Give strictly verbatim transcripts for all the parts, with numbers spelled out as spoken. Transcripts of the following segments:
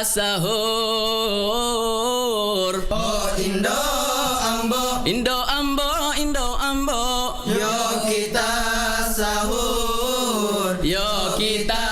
Sahur. Oh, Indo Ambo. Indo Ambo, Indo Ambo. Yo kita sahur. Yo kita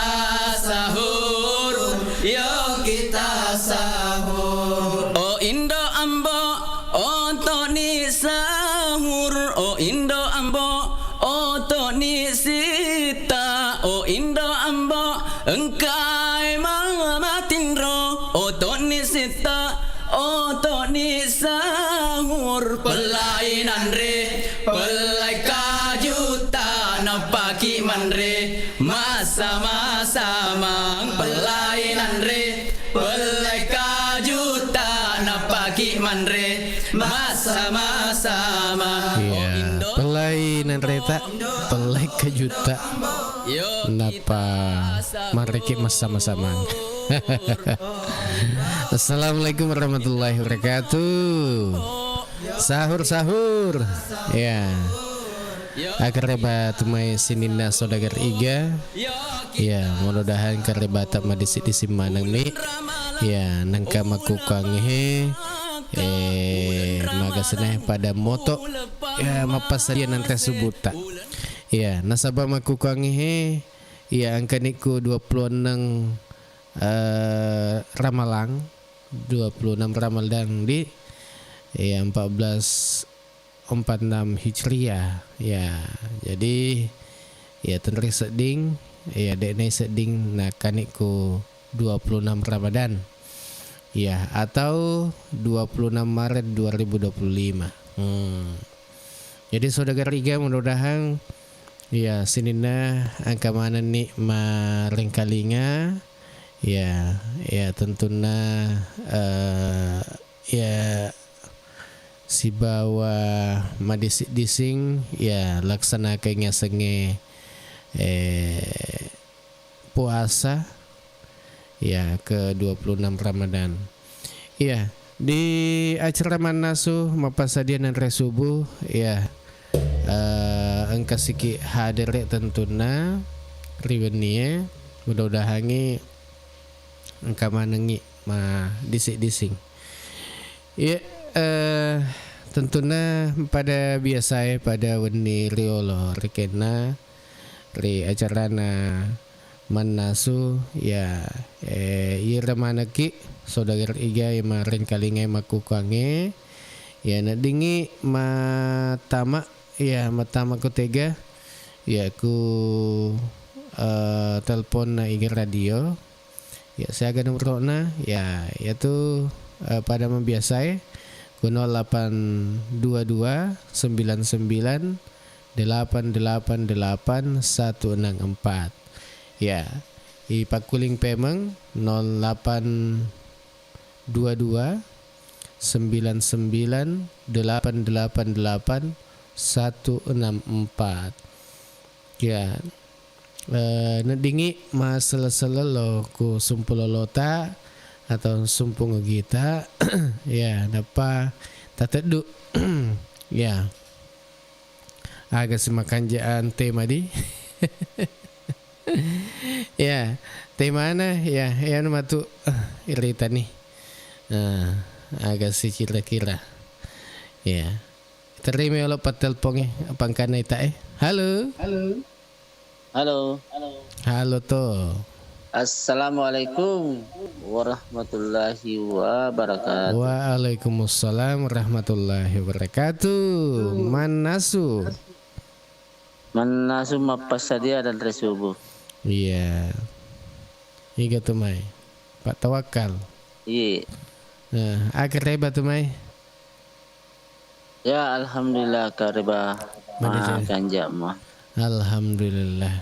sahur. Yo kita sahur. Oh, Indo Ambo, otoni sahur. Oh, Indo Ambo, otoni sita. Oh, Indo Ambo, engkai mama matinro, otoni sita, otoni sahur. Pellai nanre, pellai kajuta, nappaki manre, massama-samang. Pellai nanre, pellai kajuta, nappaki manre, massama-sama. Iya, pellai nanreta, pellai kajuta. Yo, nappa marreki massama-sama. Assalamualaikum warahmatullahi wabarakatuh. Sahur, sahur. Ya. Akkareba tumai sininna saudagar iga. Ya, mudah-mudahan kareba tak madisi-disi maneng mi. Ya, nangka makukuangnge he. Eh, magasena pada moto. Ya, mappasadia nanre subuta. Iya, nasaba makkukkuangnge he, iya, engkanikku dua puluh enam, eh, Ramalang, dua puluh enam Ramalang di, iya, empat belas empat enam Hijriah. Ya, jadi, iya, tenri sedding, iya, de'na sedding nakkanikku dua puluh enam Ramadan. Iya, atau dua puluh enam Maret dua ribu dua puluh lima. Hmm. Jadi saudagar iga, mudah-mudahan, iya, sininna engka manenni marengkalinga. Iya, iya, tentunna, eh, iya, sibawa madising-dising, iya, laksanakan yasengnge, eh, puasa, ya, ke dua puluh enam Ramadan. Iya, di acara mannasu mappasadia nanre subuh, ya, eh, engka siki hadere tentunna ri wennie, mudah-mudahangi engka manengi ma dising-dising. Iya, eh, tentunna pada biasae pada wenni riolo rekenna ri acarana mannasu, ya, eh, iyaro manekki saudagar iga iya marengkalingai makkukkuangnge, ya, neddingngi mattama, ya, mattama ku tega, ya, ku, eh, telponna iga radio, ya, siaga nomoro'na, ya, iyatu, eh, pada mabiasae ku nol delapan dua dua sembilan sembilan delapan delapan delapan satu enam empat. Ya, ipakkuling pemeng nol delapan dua dua sembilan sembilan delapan delapan delapan satu enam empat. Ya, eh, neddingngi massele-sele lo ku sumpu lolota atau sumpu ngogita. Ya, nappa tateddu. Ya. Aga simakanjaan tema di. Ya, temana, ya, ya, matu, eh, iritani. Eh, aga si kira-kira. Ya. Terima, olo pattelpongi, pangkana ita, eh. Halo. Halo. Halo. Halo to. Assalamualaikum warahmatullahi wabarakatuh. Waalaikumsalam warahmatullahi wabarakatuh. Mannasu. Mannasu mappassadia dan resubu. Iya. Iga tu mai. Pak Tawakal. Iya. Nah, akhirnya batu mai. Ya, alhamdulillah, kareba. Mane, ah, je? Kanjama. Alhamdulillah.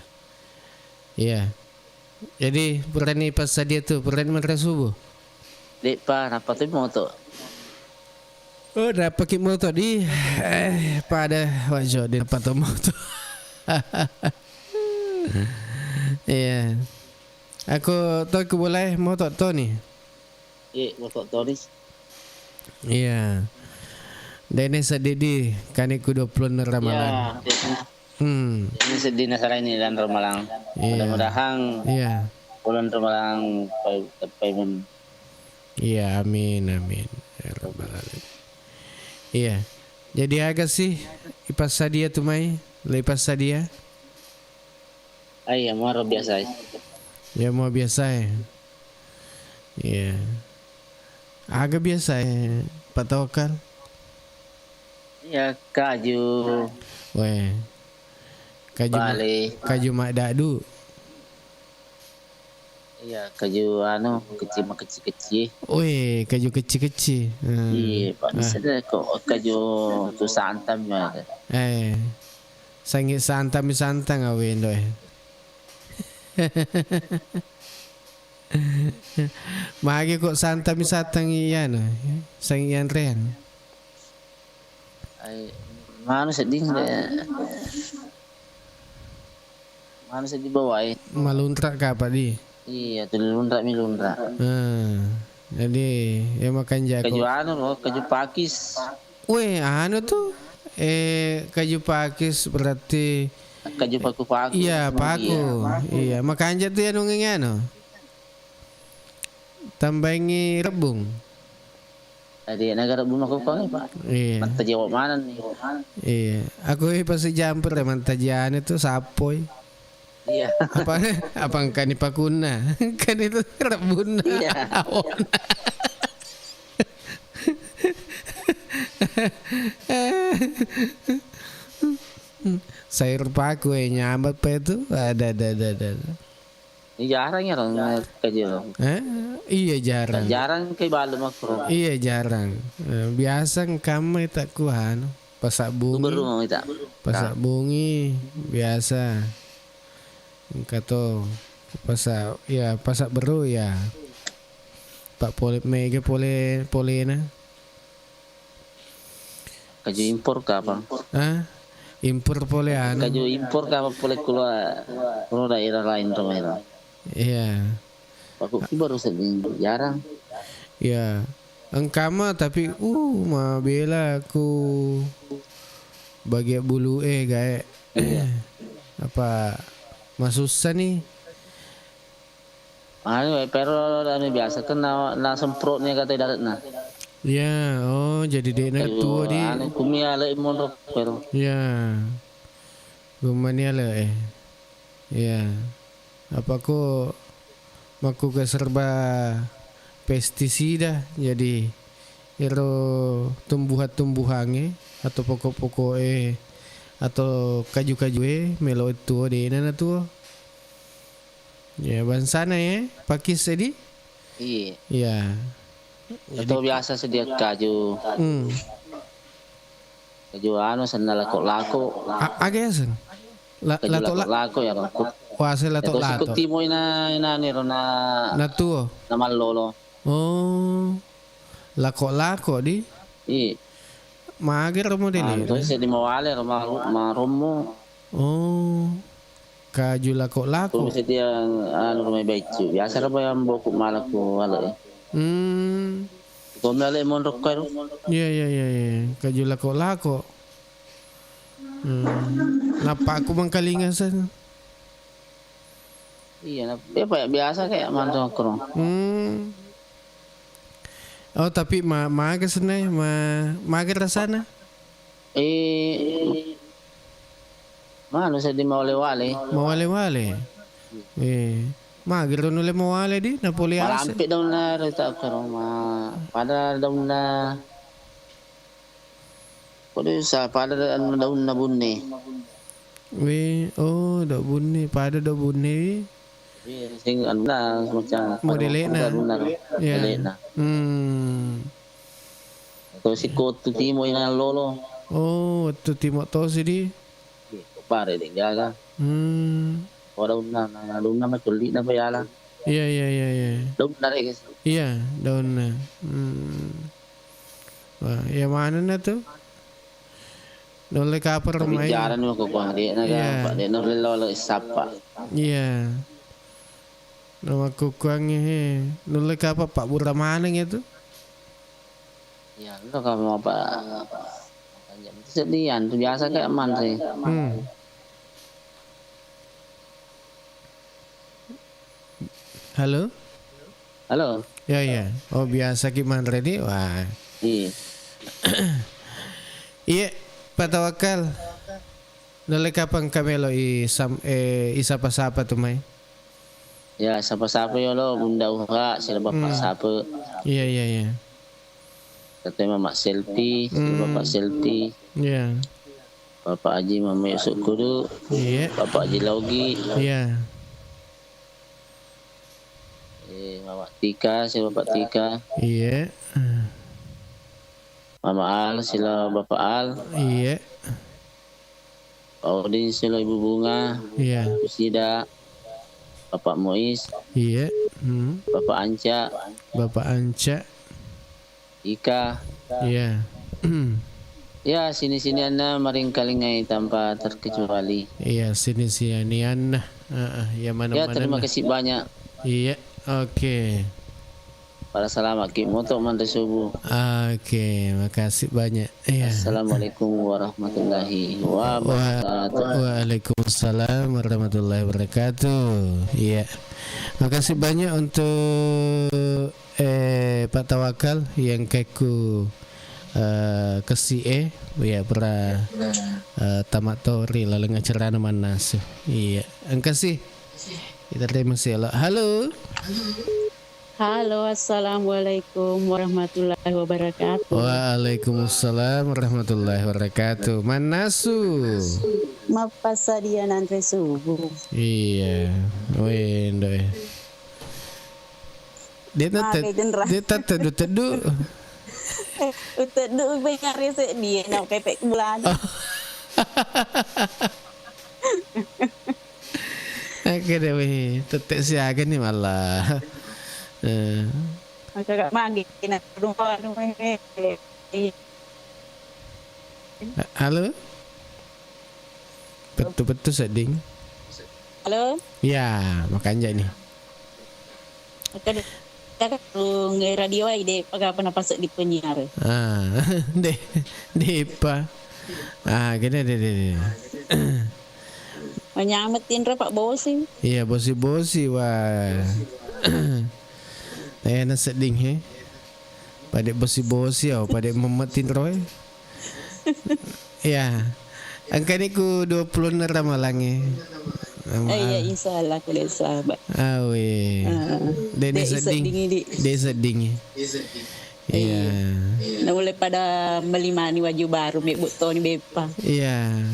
Iya. Jadi, purani passadia tu, purani manre subuh? De'pa, nappa tu moto. Oh, dappaki moto di, eh, pada wajo di nappa tu moto. Iya. Aku to ku boleh moto to ni. Iya, moto to ni. Iya. Dene sedidi kaniku dua puluh enam Ramalang. Iya, iya. Hmm. Ini sedih nasara ini dan Ramalang. Iya. Mudah-mudahan, iya, bulan Ramalang pai-, teppai men-, Iya, amin, amin. Ya Rabbal Alamin. Iya. Jadi aga sih ipassadia tu mai? Le ipassadia? Ai, iya, muaro biasa. Ya mau biasa ya. Iya. Aga biasa ya, Pak Tawakal? Iya, kaju. Weh. Kaju ma- Bale. Kaju madadu. Iya, kaju anu, kecil, kecil-kecil. Weh, kaju kecil-kecil. Hmm. Iya, Pak. Bisa deh kok kaju tu santan ya. Eh. Sangi santan mi santang awendo eh. Magi kok santang mi santang iyana, sangi anrean. Ai, manu sedding de. Manu seddi bawai. Malunra kapa di? Iya, tu lunra mi lunra. Hmm. Jadi ya makan jako. Kaju anu loh, kaju pakis. Weh, anu tuh, eh, kaju pakis berarti Kaju paku-paku. Iya, paku. Iya, makanja tu ya nungeng anu. Tambaingi rebung. Tadi naga rebung aku kau nih, Pak. Iya. Mata jawab mana nih? Iya. Aku eh pasti jamper ya mantajiane tuh sapoi. Iya. Apa apa engkani pakunna? Kan itu rebunna. Iya. Sayur paku eh nyambat pa itu. Ada ada ada ada. Ini jarang ya orang kaju. Eh? Iya jarang. Jarang ke balu makro. Iya jarang. Eh, biasa engkamma tak kuano. Pasak bungi. Beru mau kita. Pasak bungi biasa. Engka to pasak ya pasak beru ya. Pak pole mega pole polena. Kaju impor kapang. Ah, impor pole anu. Kaju impor kapang pole keluar keluar daerah lain tuh melo. Iya. Aku baru sedih jarang. Iya. Engkama tapi uh mabela aku bagian bulu eh gae. Apa masussa nih? Anu, eh, pero anu biasa kan na, na semprotnya kata darat nah. Iya, oh jadi dek na tuo di. Anu kumi ale monro pero. Iya. Gumani ale eh. Iya. Apa ko makku ke serba pestisida jadi ero tumbuhan-tumbuhange atau pokok-pokoke atau kaju-kajue melo tuo dena na tuo. Ya, bangsana ya, pakis tadi? Iya. Iya. Atau biasa sedia kaju. Hmm. Kaju anu senna lako-lako. A- Aga ya sen? La- Kaju Lako la- lako-lako ya rokok. Wase lato Itu lato. Sikutimo ina ina niro na Na tuo. Na mallolo. Oh. Lako-lako di. Iya. Mager model Anu itu. Terus di mawale roma marommo. Oh. Kaju lako-lako. Terus dia anu rumah baicu. Biasa apa yang boku malaku wale. Hmm. Kau male monrok kau. Iya iya iya iya. Kaju lako-lako. Hmm. Nappa aku mangkalinga sen. Iya, nah, ya, Pak, biasa kayak mantu aku. Hmm. Oh, tapi ma maga senai, ma maga rasana? Eh, mana saya di mawale-wale. Mawale-wale. Eh, maga rono le mawale di napoli ase. Malampe daunna rita aku ma pada daunna. Kode sa pada da- anu daunna bunne. We, oh, dok bunne, pada dok bunne wi. Iya, sing anu na semacam Modelena. Anu, anu, Iya. Modelena. Hmm. Atau si kotu timo ina lolo. Oh, wettu timo tosi di. Iya, pare de gaga. Hmm. Oh, daunna, na daunna macolli na payala. Iya, iya, iya, iya. Daunna re guys. Iya, daunna. Hmm. Wah, iya manenna tu? Nulle kapar Tapi mai. Jarang nu kok kuah dia na Iya. Pak, dia nulle lolo sapa. Iya. Nama kukuangnge he. Nulle kapar Pak Bura maneng itu? Ya, lo kamu apa? Sedih tu biasa kayak man sih. Hmm. Halo? Halo. Ya, ya. Oh, biasa ki manre di. Wah. Iya. Iya, Pak Tawakal. Dalle kapang kamelo i sam-, eh, i sapa-sapa tu mai? Ya, sapa-sapa yolo, Bunda Uha, sila Bapak Sape. Iya, iya, iya. Tete Mamak Selfie, sila Bapak Selfie. Iya. Bapak Haji Mamak Yusuf Kudu. Iya. Bapak Haji Logi. Iya. Eh, Mamak Tika, sila Bapak Tika. Iya. Mama Al, sila Bapak Al. Iya. Pak Udin, sila Ibu Bunga. Iya. Sida, Bapak Muiz. Iya. Hmm. Bapak Anca. Bapak Anca. Ika. Iya. Ya, sini-sinianna maringkalingai tanpa terkecuali. Iya, sini-sinianna. Heeh, ya, mana-mana. Ya, terima kasih banyak. Iya, oke. Pada selamat ki moto manre subuh. Oke, makasih banyak. Iya. Assalamualaikum warahmatullahi Wa-, wabarakatuh. Waalaikumsalam warahmatullahi wabarakatuh. Iya. Makasih banyak untuk, eh, Pak Tawakal yang keku, eh, kesi, eh, ya, pura, eh, tamat tori laleng acarana mannasu. Iya. Engka sih. Kita terima sih, halo. Halo. Halo, assalamualaikum warahmatullahi wabarakatuh. Waalaikumsalam warahmatullahi wabarakatuh. Mannasu. Mappasadia nanre subuh. Iya, wendo, eh. Dia tette-, dia tettedu-tedu. Uteddu banyak resek dia, nak kepek bulan. Oke deh, weh. Tette siaga nih malah. Eh. Maka gak magi, nak rumah, rumah, eh, eh. Halo? Pettu-pettu sedding. Halo? Ya, makanja ini. Oke deh. Kita kan radio ai deh, paga apa napas di penyiar. Ah, deh, deh, Pak. Ah, gini deh, deh, deh. Manyamet tinro Pak Bosi. Iya, bosi-bosi, wah. Eh, na sedding, he. Pada bosi-bosi, oh, pada memet tinro, eh. Iya. Engkani ku dua puluh enam ramalangnge. Eh, iya, insya Allah, aku desa, Pak. Awe. Ah, dek, dek sedding, dek sedding. Iya. Iya. Nah, mulai pada melimani waju baru, mebbu toni beppa. Iya.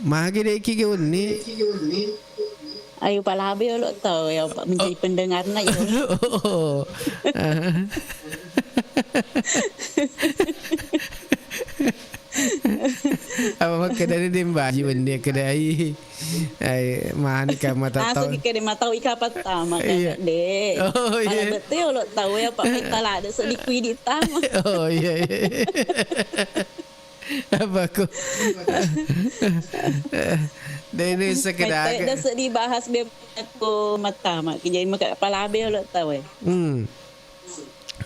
Magi deki ge wenni. Ayo palabe olo tau ya, Pak, menjadi pendengarna ya. Oh. Apa makkeda ni, de mbaji wenni, keda ai. Ai, mani ka mata tau. Asli kede matau ika pattama, iya. Dek. Oh, iya. Pala betul olo tau ya, Pak, peta lada sedikit ditama. Oh, iya, iya. Apa ku? Deh, ini sekedar. Mette sedih bahas be aku matama. Jadi maka palabe olo tau, eh. Hmm.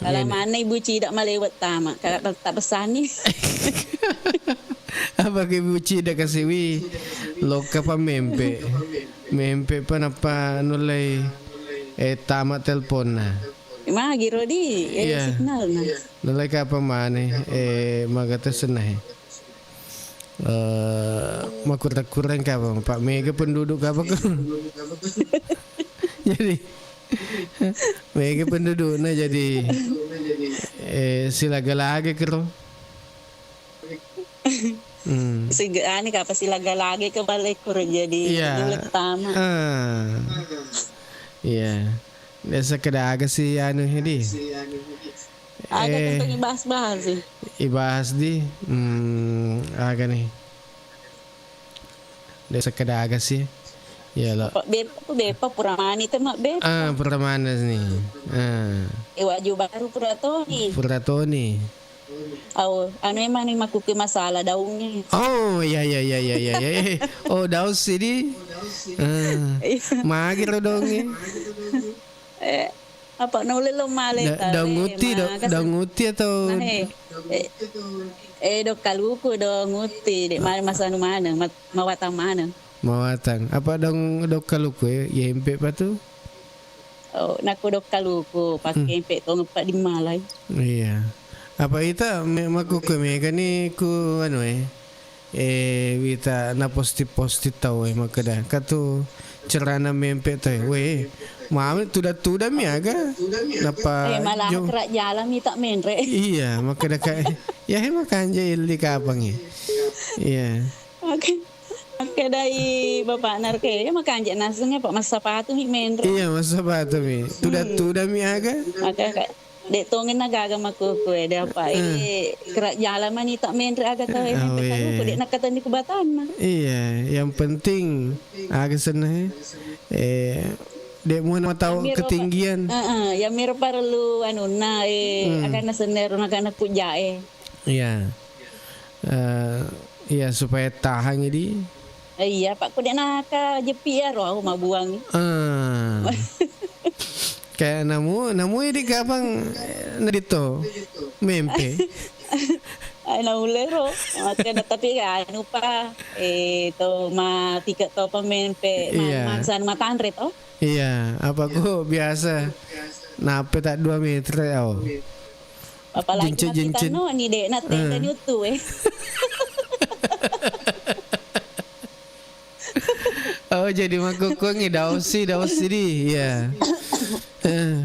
Kalau mana ibu cidak malewat tama, kalau tak pesan ni. Apa ke ibu cidak kasih wi? Loka pa mempe. Mempe pa napa nulai, eh, tama telpon na. Magi rodi, eh, iya. Signal na. Nalai kapa mane, eh, magata senai. Eh, makurang-kurang kapa, Pak, mega penduduk kapa ko? Jadi, mega penduduk na jadi, eh, silaga-laga kero. Hmm. Siga-, ani kapa silaga-laga ke balik kuro jadi, iya. Dulu pertama. Ah. Iya. Biasa keda aga sih anu, hedi. Aga, eh, tentang ibahas-bahas sih. Ibahas di, hmm, aga nih. De sekedar aga sih. Ya lo. Pak Beppa, Beppa pura mani te, Mak Beppa. Ah, pura mani nih. Ah. Eh, waju baru pura toni. Pura toni. Au, anu emang ni makuke masalah daungnge. Oh, iya, iya. Oh, daun sih di. Ah. Iya. Magi ro daungnge. Eh, apa nulle lo male da-, tau, daun eh, uti, da-, maga daun uti atau? Nah, eh, eh, eh, do kaluku, daun uti, de male masanu maneng, mat-, mawatang maneng. Mawatang. Apa daun, daun kaluku, eh? Ya, empe apa tu? Oh, nakko dokkaluku, pakkempe tongeng pa dimmalai. Iya. Apa ita me-, makkukku mega ni ku anu e. Eh, wita na posting-posting tau e makkeda. Katu cerana mempe tau e. We, mami tuda-tuda mi aga. Napa Eh, malah jo- kerak jalan mi tak menre. Iya, makkeda ka. Ya he makanja illi kapang e. Iya. Oke. Oke, dai bapak narke, ya makanja nasengnya pak masa patu mi menre. Iya, masa patu mi. Tuda-tuda mi aga. Maka ka-, dek tongeng na gaga makuku e, dek apa e, kerak jalan mani tak menre aga tau e, Ah, mempe we. Kaluku, dek nakatani ku batanna. Iya, yang penting aga senna e. Eh, dek mau tau Yang miro pa-, ketinggian. Heeh, yang miro parellu anunna e, Hmm. Agana sennero, agana kuja e. Iya. Eh, iya, supaya tahan jadi. Eh, iya, Pak, ku dek naka jepi ya, roh, aku mabuang. Ah. Kayak namu, namu ini kapang, eh, nadito mempe. Ai, na ulero. Makanya, tapi anu, Pak, eh, to ma tiket to pemempe, ma-, Iya. Maksan matanre to. Iya, apa ku biasa. Nape tak dua meter ya, oh. Apalagi Jencet-jencet. Makkitano ni dek na tenda Eh. Ni utu e. Oh, jadi makkukkuangngi dausi, dausi di. Iya. Eh.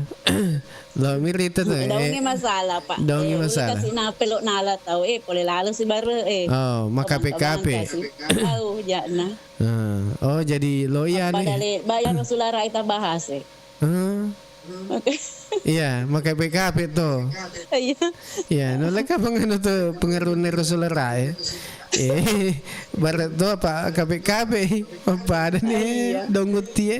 Lo mirita tuh. Daungi Eh, masalah, Pak. Daungi Eh, uli masalah. Kasi nape lo nala tau. Eh, pole lalo si bare. Eh. Oh, makape-kape. Abang-abang kasi. Tahu, jana. Ah. Oh, jadi lo iya Apa nih. Dale, bayar sulara ita bahas e. Ah. Oke. Iya, makape-kape to. Iya. Iya, no leka penganu to pengaruh nero sulara e. Eh, barat to apa kape-kape. Apa ada nih Iya. Donguti e.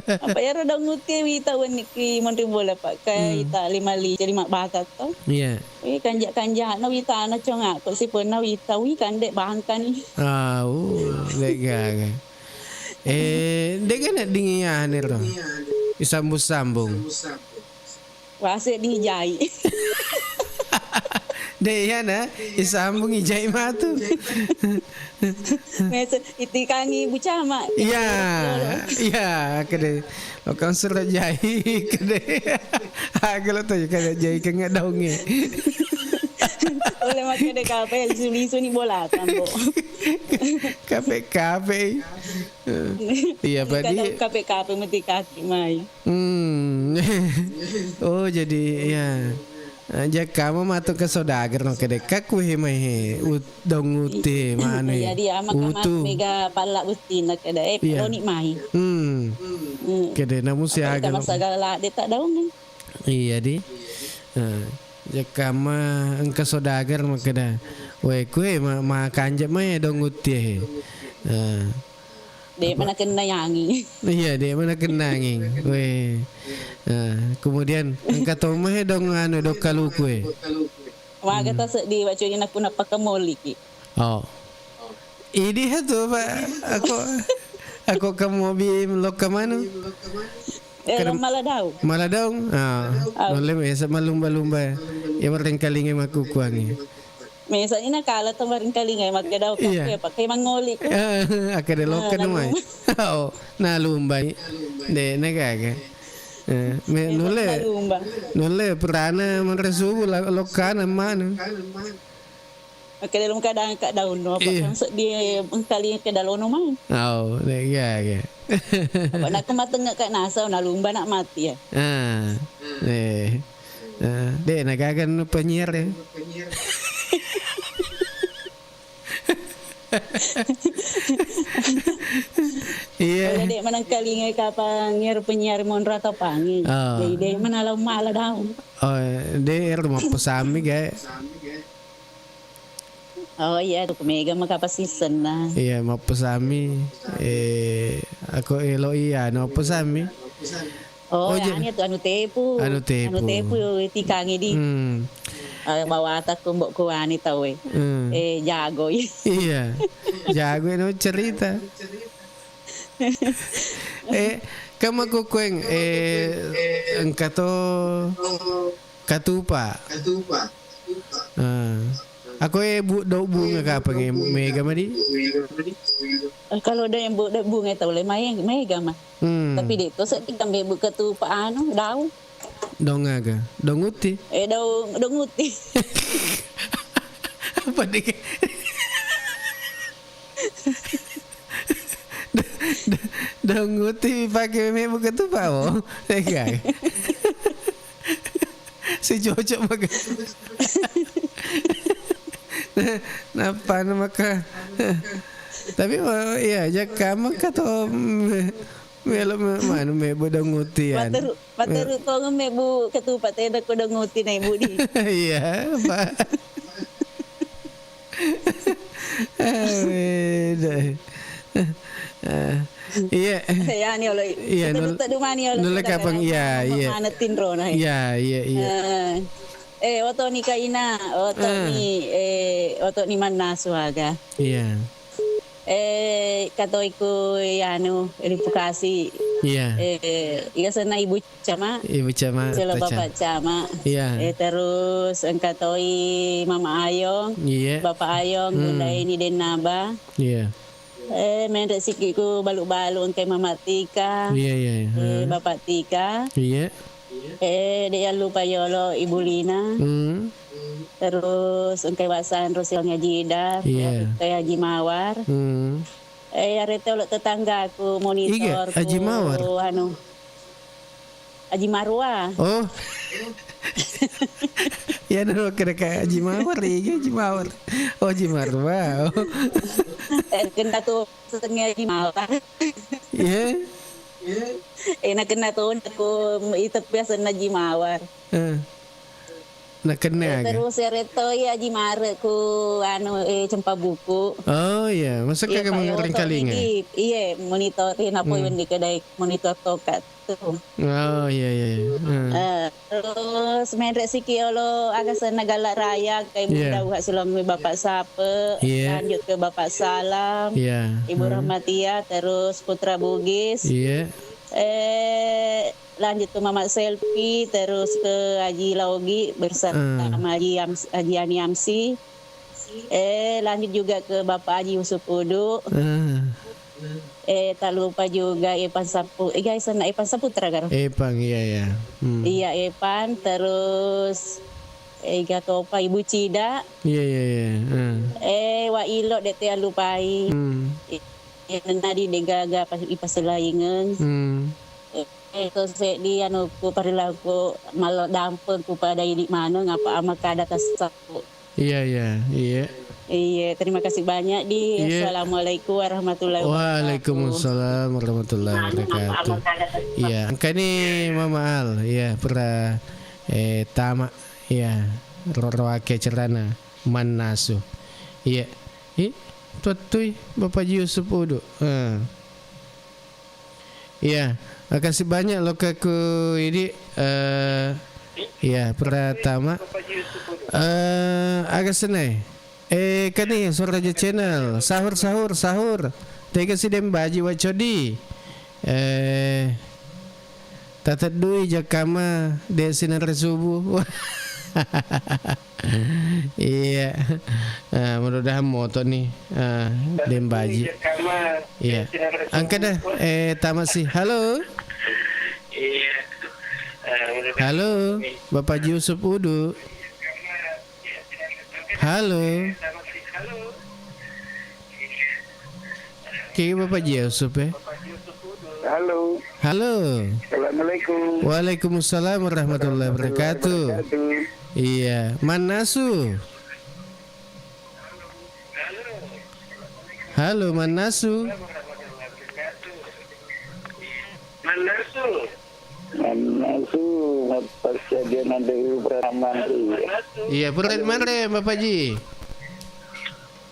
Apa ya ro Donguti e wita wenni ki monri bola, Pak. Kai Hmm. ta lima li, jadi mak bakat to. Iya. Eh, kanja-kanja na wita na conga ko si pernah wita wi kan dek bangkan. Ah, uh, dek gaga. Eh, dek kan dingin ya nero. Disambung-sambung. Wase di jai. Deh, iya na, disambung ijai matu. Mese itikangi bucama. Iya, iya, kede. Lokang surat jai, kede. Aga lo tuh kada jai kengak daunge. Oleh makkeda kape lisu-lisu ni bola tambo. Kape-kape. Iya, Jadi padi. Kadang kape-kape meti kaki mai. Hmm. Oh, jadi ya. Ah, jakka mo matu ke saudagar no kede ka kue mai he. Ut-, dong uti manu. Iya, dia maka utu. Mega palla buttina kede eh Iya. Loni mai. Hmm. Hmm. Kede namu Apa siaga kita no. Masagala de tak daung kan? Iya di. Nah, jakka ma engka saudagar makkeda. Weh, kue ma, ma kanja mai dong uti he. Nah. Dek mana kena yangi. Iya, dek mana kena yangi. Weh. Nah, kemudian engka to mah dong anu dong kaluku e. Waga Hmm. ta seddi wacuni nakku napaka moliki. Oh. Idi hatu, Pak. Aku aku kamu bi lokka manu. Eh, Kere- lo mala dau. Mala daung. Ah, Au. Nulle mesa malumba-lumba. Ya merengkalinge makukuangi. Mesani nakala to maringkalingai makkeda Iya. Kape pakai mangoli. Eh, akkeda lokka Ah, numai. Nalumba. Oh, nalumbai. De na gaga. Eh, me Iya, nulle. Nalumba. Nulle perana manre subuh la-, lokkana manu. Makkeda lum kadang ka daun no apa Iya. Kan seddi engkalinga ke dalono mai. Oh, de gaga. Apa nak matengga ka nasa nalumba nak mati ya. Ah. Eh. Eh, de na gaga no penyiar ya. Iya. Kalau dek manengkalinga kapang nyer penyiar monra to pangi. Ah. Jadi dek mana lau mala daun. Oh, de er mappesami gae. Oh iya, tu mega maka pasisenna. Iya, mappesami. Eh, aku elo iya, no pesami. Oh, Oh, ja- yani tu anu tepu. Anu tepu. Anu tepu tikangi di. Hmm. Eh, bawata kumbok kuani tau e. Hmm. Eh, jagoi. Iya. Jago no cerita. Eh, kama kukueng, eh, engka to katupa. Ah. Ako e bu-, daun bunga kapang e, mega madi? Eh, kalau daun bu-, daun bunga tau le, mae-, mega ma. Hmm. Tapi de to sedding kan mebbu ketupa anu, daun. Daun aga? Daun uti? Eh, daun, daun uti. Apa deh? Da-, da-, daun uti pake mebbu ketupa, oh. Mega. Si cocok maka. Nappa na maka. Tapi, oh, iya, jakka maka to, mm, melo me-, manu mebbu daun uti, anu. Materu, materu tongeng mebbu ketupa, tena ko daun uti na ibu di. Iya, Pak. Ah, beda. Ah, iya. Iya, ni oloi. Iya, nul-, nul-, kapang, iya, iya. Mana tinro na, iya, iya, iya. Eh, eh, oto ni kaina, oto ni, eh, oto ni mannasu aga. Iya. Eh, katoiku, anu, ripukasi. Iya. Eh, iya senna ibu Cama. Ibu Cama, Selo Bapak Cama. Iya. Eh, terus engka toi Mama Ayong, iya. Bapak Ayong, hmm. Bunda Eni Dennaba. Iya. Eh, menre sikiku balu-balu engkai Mama Tika. Iya, iya, iya. Eh, hmm. Bapak Tika. Iya. Eh, de' yallupa yolo Ibu Lina. Hmm. Terus engkai Wasan Rosi Haji Ida, iya. Engkai Haji Mawar. Hmm. Eh, iyarete olo tetanggaku, monitorku, Haji Mawar? Anu, Haji Marwa. Oh. Ya, nalo kira kayak Haji Mawar, iya, Haji Mawar. Oh, Haji Marwa. Oh. Eh, kena tu sengaja Haji Mawar. Iya. Eh, na kena tu aku itu biasa Haji Mawar. Eh. Nakenna aga? Terus yaretto iya Aji Mare ku anu, eh, cempa buku. Oh, iya. Masa iya, kagak mengerti kalinga? Iya, monitor, iya, napo hmm. Wendi kedai monitor toka tu. Oh, iya, iya, iya. Hmm. Eh, terus menre siki olo aga senna Gala Raya, kai iya. Muda uha silong Bapak Sape, iya. Lanjut ke Bapak Salam, iya. Ibu hmm. Rahmatia, terus Putra Bugis. Iya. Eh, lanjut ke Mama Selfie, terus ke Haji Laogi bersama hmm. Haji Yams-, Haji Yani Amsi. Eh, lanjut juga ke Bapak Haji Yusuf Udu. Hmm. Eh, tak lupa juga Epan Sapu-, eh, guys, anak Epan Saputra, kan? Epan, iya, iya. Hmm. Iya, Epan, terus, eh, Gatopa, Ibu Cida. Iya, iya, iya. Hmm. Eh, Wa Ilo, dek te lupai. Hmm. Eh, nadi degaga pas ipaselaingeng. Hmm. Eh, to seddi anukku, perilaku malo dampengku pada idi maneng apa ama kada tassapu. Iya, iya, iya. Iya, terima kasih banyak di. Iya. Assalamualaikum warahmatullahi wabarakatuh. Waalaikumsalam warahmatullahi wabarakatuh. Iya, engkani Mama Al, iya, pura, eh, tama, iya, roroake cerana mannasu. Iya. Eh, tuattui Bapak Yusuf Udu. Eh. Iya, makasih banyak loka ku idi, eh, iya, pertama. Eh, aga senai. Eh, kani Soraja Channel, sahur, sahur, sahur. Tega si Dembaji Wacodi. Eh, tateddui jakama de sinare subuh. Iya. Eh, mudah-mudahan moto nih, eh, Dembaji. Iya. Angkat dah, eh, tamat sih. Halo. Halo, Bapak Yusuf Udu. Halo. Ki Bapak Yusuf, eh? Halo. Halo. Assalamualaikum. Waalaikumsalam warahmatullahi wabarakatuh. Wabarakatuh. Iya, Mannasu. Halo, Mannasu. Mannasu. Mannasu, pas saja nanti pernah mandi. Iya, pura manre, Bapak Ji.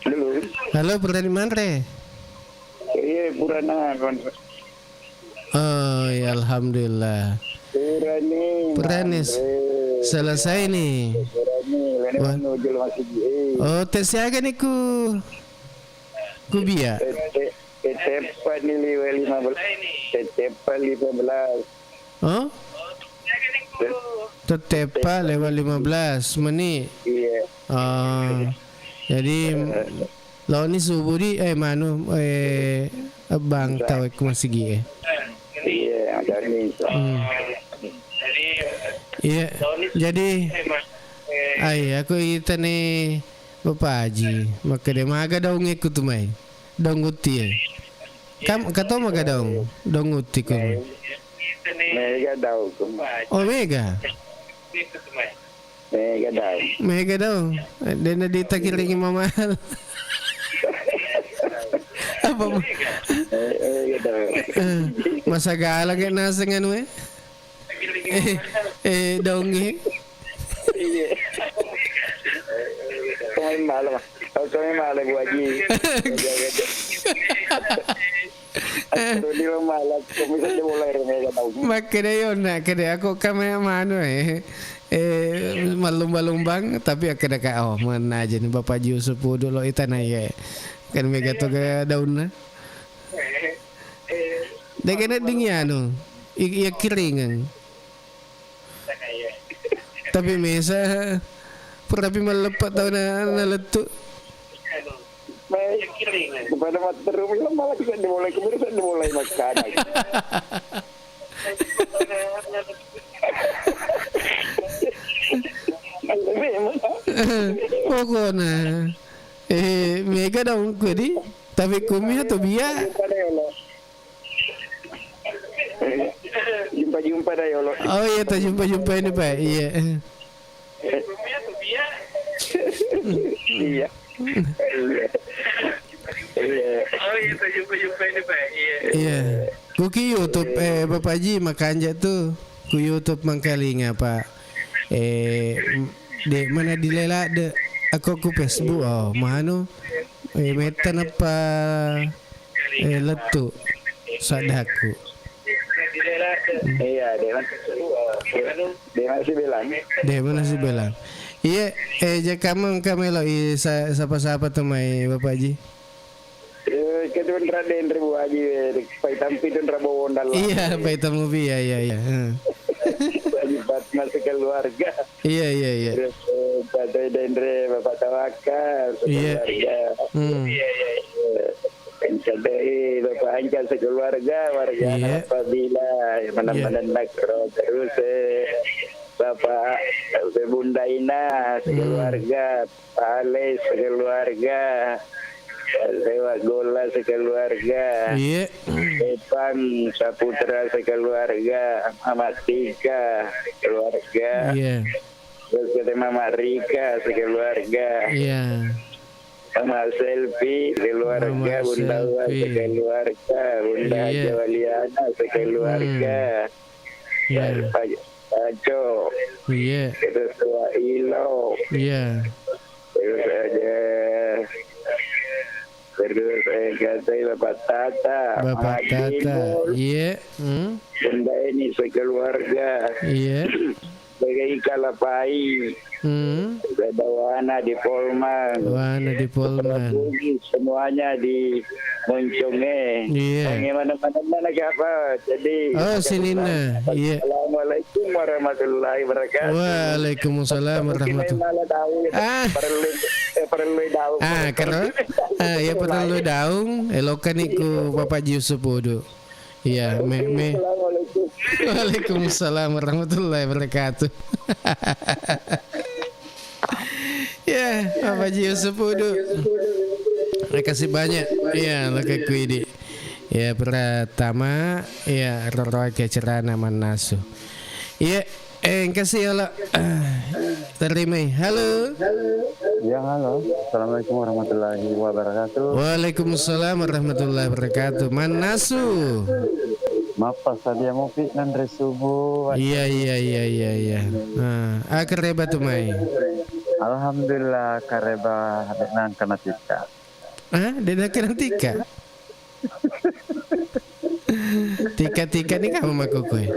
Halo. Halo, pura manre. Iya, pura nangan. Oh, ya, alhamdulillah. Purani, purani manre. Selesai nih. Purani, lene. Wah. Manu jelo masih ji, eh. Oh, tes siaga nih ku, ku bia? Te-, te-, tetepa nih liwe lima belas. Tetepa lima belas. Oh? Te-, tetepa lewat lima belas menit. Iya. Oh. Jadi, eh, laoni subuh di, eh, manu, eh, bang tau ku masigi, eh. Iya, ada nih. Hmm. Iya, jadi, ai, aku itane Bapak Haji, makkeda maga daung e ku tu mai. Daung utti e. Kam, kato maga daung, daung utti ku. Mega daung. Oh, mega. Mega daung. Mega daung. Dena ditakiringi mamahal. Apa ma-, mega daung. Eh, masagala ke naseng anu e? Eh, eh, daung e. Iya. Kau main malam. Kau main malam, Bu Haji. Astagfirullahaladzim, bisa dimulai rumah tau. Makkeda yo, nak, keda aku kamera manu, eh. Eh, malumba-lumbang, tapi akkeda ka, oh, mana aja nih Bapak Haji Yusuf dulu itana ya. Kan mega toga daunna. Dega na dingin anu, i-, iya kiringan. Tapi mesa pura pi malleppa tau na, nalettu. Baik. Kepada matteru, malah bisa dimulai, kemarin bisa dimulai makanan. Memang. Pokokna, eh, mega daung ku di, tapi kumi atau biar. Jumpa-jumpa dah, ya Allah. Oh iya, tajumpa-jumpa ini, Pak. Iya. Iya. Iya. Iya. Iya. Kuki YouTube, eh, Bapak Haji, makanja tu. Ku YouTube mangkalinga, Pak. Eh, m-, de mana dilela de. Aku ku Facebook, oh, manu. Eh, metta nappa, eh, lettu saddaku. Iya, de mana, de mana sibelang. De mana sibelang. Iya, eh, jakamang kamelo i sa-, sapa-sapa tu mai Bapak Haji. Eh, kedun raden ribu Haji, eh, pai tampi dun rabo wondal. Iya, pai tamu bi, iya, iya, iya. Heeh. Haji Fatma sekeluarga. Iya, iya, iya. Terus, eh, Pak Dai Dendre, Bapak Tawakal, iya, sekeluarga. Hmm. Eh, Anca Dai, Bapak Anca sekeluarga, warga, iya, apabila, iya, mana-mana nak terus, eh, Bapak, eh, Bunda Ina, hmm, sekeluarga, Pak Alex sekeluarga, Pak Sewa Gola sekeluarga, iya, Epang Saputra sekeluarga, Mama Tika sekeluarga, iya. Terus kita Mama Rika sekeluarga. Iya. Mama Selfie sekeluarga, Mama Bunda Wa Selfie sekeluarga, Bunda, iya, Haja Waliana sekeluarga. Hmm. Iya. Pak, Pak Jo. Iya. Terus Wa Ilo. Iya. Terus ada, terus, eh, katai Bapak Tata, Bapak Tata. Iya. Hmm. Bunda Eni sekeluarga. Iya. Sebagai Kalapai. Hmm. Ada Wana di Polman. Wana di Polman. Bugis, semuanya di Moncong, eh. Iya. Yang mana-mana, mana siapa? Jadi, oh, sininna. Iya. Assalamualaikum warahmatullahi wabarakatuh. Waalaikumsalam warahmatullahi. Malah daung. Ah. Perlu, eh, perlu daung. Ah, perlu. Ah, iya, perlu daung. Elokan iku Bapak Haji Yusuf Udu. Iya, me, me. Assalamualaikum. Waalaikumsalam warahmatullahi wabarakatuh. Ya, Bapak Haji Yusuf Udu. Makasih banyak. Iya, laka kuidi. Ya, pertama, ya, roro ke cerana mannasu. Iya, eh, engkasi ya, lo. Ah, terimai. Halo. Ya, halo. Assalamualaikum warahmatullahi wabarakatuh. Waalaikumsalam warahmatullahi wabarakatuh. Mannasu. Mappa sadia mopi nanre subuh. Iya, iya, iya, iya, iya. Ah, ah, kareba tu mai. Alhamdulillah, kareba, de nangka natikka. Ah, de nangka natikka? Tika-tika ni kamu makuku, eh?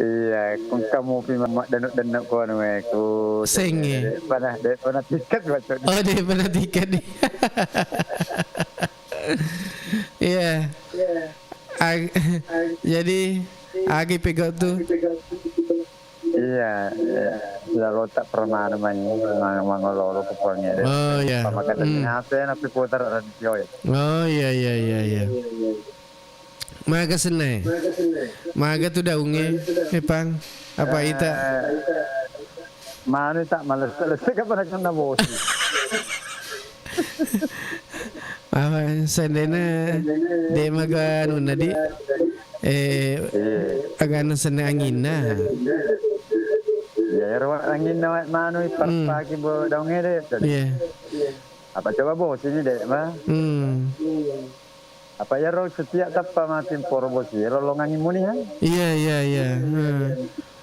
Iya, kung kamu pi maddennuk-dennuk ko anu, eh, ku senge. Panah, de panah tiket, bacot. Oh, de panah tiket ni. Iya. Ag-, jadi, agi pegau tu. Iya, iya. Sudah lotak permana main, mang-, mangololo ke puangnya. Oh, iya. Sama kata hmm. Nase, napi putar radio ya. Oh, iya, iya, iya, iya. Maga senna e? Maga tu daungnge, Epang? Apa ita? Eh, manu tak males, males kapan kena bosi. Apa sendena de maga anunna di? Eh, iya. Agana senna anginna. Ya, ero anginna manu ipa-, hmm. Pagi bo daungnge de. Iya. Apa coba bosi ni de, ma? Hmm. Apa iyaro setiap tappa mati poro bosi, ero longangi muni ha? Iya, iya, iya. Hmm.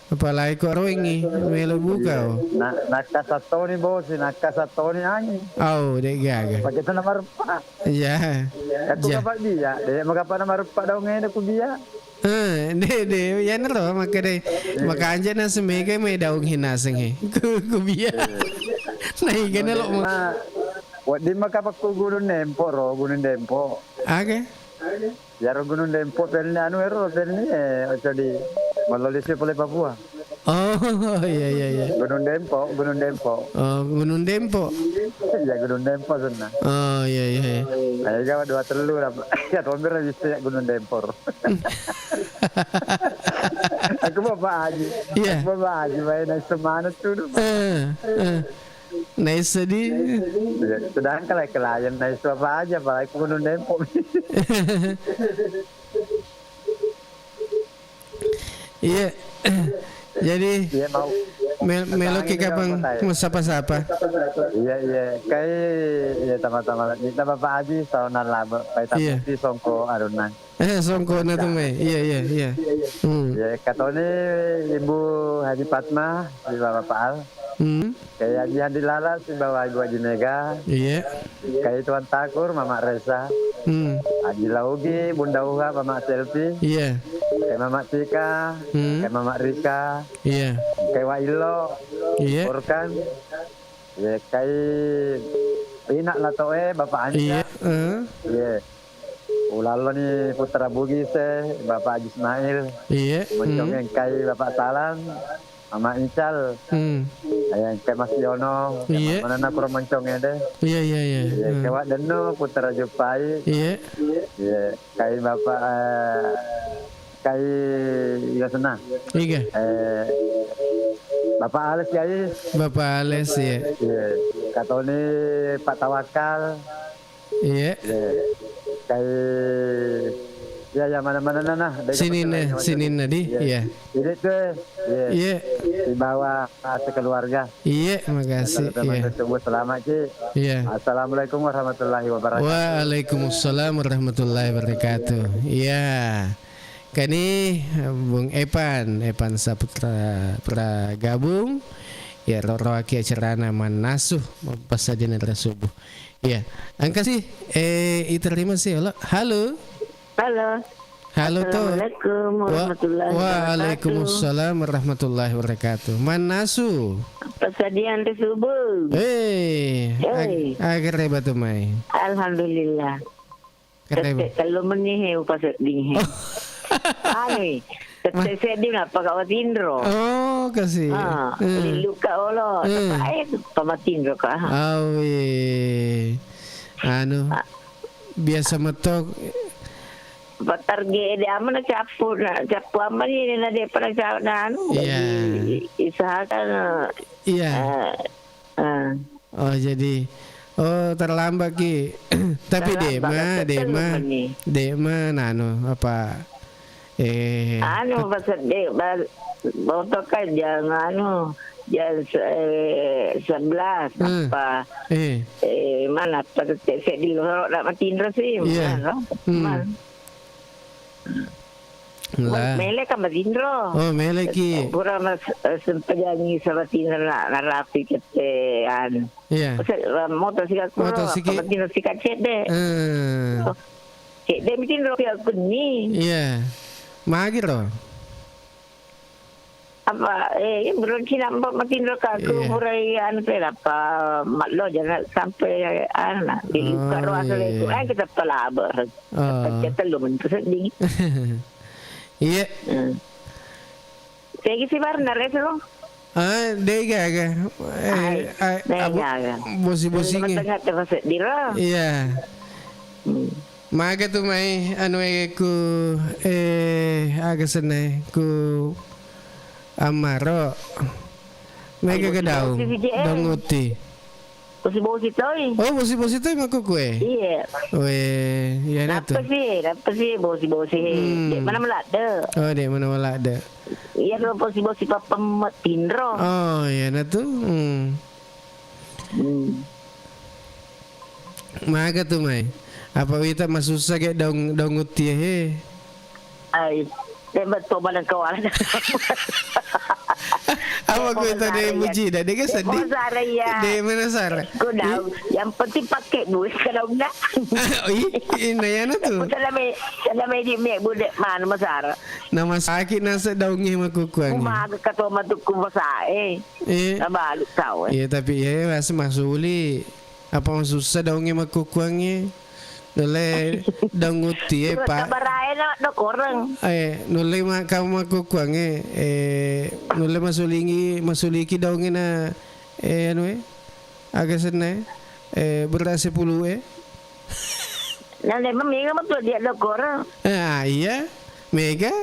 Apalagi ko roengi, melo buka, oh. Na-, nakkasattoni bosi, nakkasattoni angi. Au, de gaga. Pakai tanah marpa. Iya. Aku ya. Kapak dia, de, maka apa nama rupa daungnge ku dia. Eh, de, de, ya nero, maka de, iya. Maka anja na semega mai daung hinaseng he. Ku, ku bia. Iya. Nah, igana lo. Nah, wedding maka pakku Gunung Dempo ro, Gunung Dempo. Aga? Iyaro Gunung Dempo penni anu ero penni, eh, oco di Malolisi pole Papua. Oh, iya, iya, iya. Gunung Dempo, Gunung Dempo. Oh, Gunung Dempo. Iya, Gunung Dempo senna. Oh, iya, iya, iya. Ayo gawa dua telu lah. Ya, tombir bisa ya Gunung Dempo. Aku Bapak Haji. Iya. Aku Bapak Haji, main semangat tuh. Eh, eh. Naissedi. Iya, sedangkan lagi klien naisseng apa aja, apalagi Gunung Dempo. Iya. Jadi, iya, mau mel-, meloki kapang masapa-sapa. Iya, iya. Kai, iya, tama-tama. Kita Bapak Haji, sauna laba. Pai, iya. Tapi songko arunang. Eh, songkona tu mai. Iya, iya, iya. Hmm. Ya, katoni Ibu Haji Fatma, Ibu Bapak Al. Hmm. Kayak Haji Handi Lala, si bawa Ibu Haji Mega. Iya. Kayak Tuan Takur, Mama Resa. Hmm. Haji Laugi, Bunda Uha, Mama Selfie. Iya. Kayak Mama Cika, hmm. Kayak Mama Rika. Iya. Kayak Wa Illo, iya. Furkan. Iya, kayak Ina Latoe, Bapak Anca. Iya, eh. Iya. Ulalloni Putra Bugis e, Bapak Haji Ismail. Iya. Moncong, hmm. Engkai Bapak Salam, Mama Ical. Hmm. Iya, engkai Mas Yono. Iya. Mana na kuro moncong ede. Iya, iya, iya. Iya, hmm. Kewa Denno, Putra Jupai. Iya. Iya, kai Bapak, eh, kai Iga Senna. Iga. Eh, Bapak Ales, kai. Bapak Ales, iya. Iya. Katoni Pak Tawakal. Iya. Iya. Kai, ya, ya, mana-mana, nah, nah. Dari sininna, kampung lain, sininna, di? Iya. Iya. Ini tuh, iya. Iya. Di bawah, ah, sekeluarga. Iya, makasih. Kalau teman, iya, tersebut, selamat, Ci. Iya. Assalamualaikum warahmatullahi wabarakatuh. Waalaikumsalam warahmatullahi wabarakatuh. Iya. Kani, Bung Epan, Epan Saputra, pra gabung. Ya, roroaki acarana mannasu, mappasadian subuh. Iya, engka si, eh, iterima si, halo. Halo. Halo, to. Assalamualaikum wa-, warahmatullahi wabarakatuh. Waalaikumsalam warahmatullahi wabarakatuh. Mannasu. Pasadian ri subuh. Eh, ag-, eh, agere batu mai. Alhamdulillah. Kerem. Tette tellu meni he upasedding he. Oh. Anu, tette seddi nappa ka watinro. Oh, kasi. Ah, hmm. Lilluka olo, hmm. Tapa, eh, pamatinro ka. Awe. Anu, ah. Biasa metok. Patarge de amana cappu, na cappu amani na de pernah ca-, na anu, iya. Jadi, usahakan, iya. Eh, Ah. Oh, jadi, oh, terlambat ki. Tapi terlambat, dema, kan dema, terlambat nih. Dema, nano, apa, eh, anu, pas de-, ba-, boto kan jam, anu, jam se-, eh, sebelas, hmm. Apa, eh. Eh, mana, pas cek-cek di luar, nak matinro sih, iya. Mana, no? Hmm. Mana? Lah. Mele ka matinro. Oh, mele ki. Pura mas, eh, sempajangi sabatinro na, narapi kete, anu. Iya. Se-, moto sika kuro, moto siki. Matinro sika cedde. Eh. Oh. Cedde matinro pia kunni. Iya. Magi ro. Apa, eh, burung cina empat matinro ka ku, iya. Murai anu pe apa, mallo jana sampai, anu, di, oh, karo asal iya, itu, iya. Eh, kita palabar. Oh. Pecah telur itu sedih. Iya. Hmm. Tegi si Barna, Reso. Ah, de' gaga. Eh, Ai, ah, de' abu-, gaga. Bosi-bosingnge. Tengah-tengah terpaseddi ro. Iya. Hmm. Maga tu mai anu e ku, eh, aga senna e, ku ammaro. Mega Ai, ke daung, bosi-bosi, J M. Daung utti. Bosi-bosi toi. Oh, bosi-bosi toi makkukue? Iya. Weh, iya na tu. Nappa sih, nappa sih bosi-bosi. Hmm. De' mana maladde. Oh, de' mana maladde. Iya, ro bosi-bosi pappemme' tinro. Oh, iya na tu. Hmm. Hmm. Maga tu mai. Apa wita masussa ke daung, daung utti e, he? Ai, tembak to maneng kawala. Apa ku itu de' muji, dah de' sedih. Masara iya. De' mana sara. Ku daung. Yang penting pakai buih ke daung dah. Oh, ih, ina ya na tu. Tala me, tala me di me bude mana masara. Nama sakit nasa daungnge makkukkuangnge. Maga kato matukku masa eh. Eh. Nabalu tau eh. Iya, tapi iya, mas-, masuli. Apa masussa daungnge makkukkuangnge? Nulle daung utti e, Pak. Tabarae na dokoreng. Eh, nulle ma-, kamu makkukkuangnge, eh, nulle masulingi, masuliki daungnge na, eh, anu e, aga senna e, eh, berase pulu e. Na memang mega betul dia dokoreng. Ah, iya. Mega.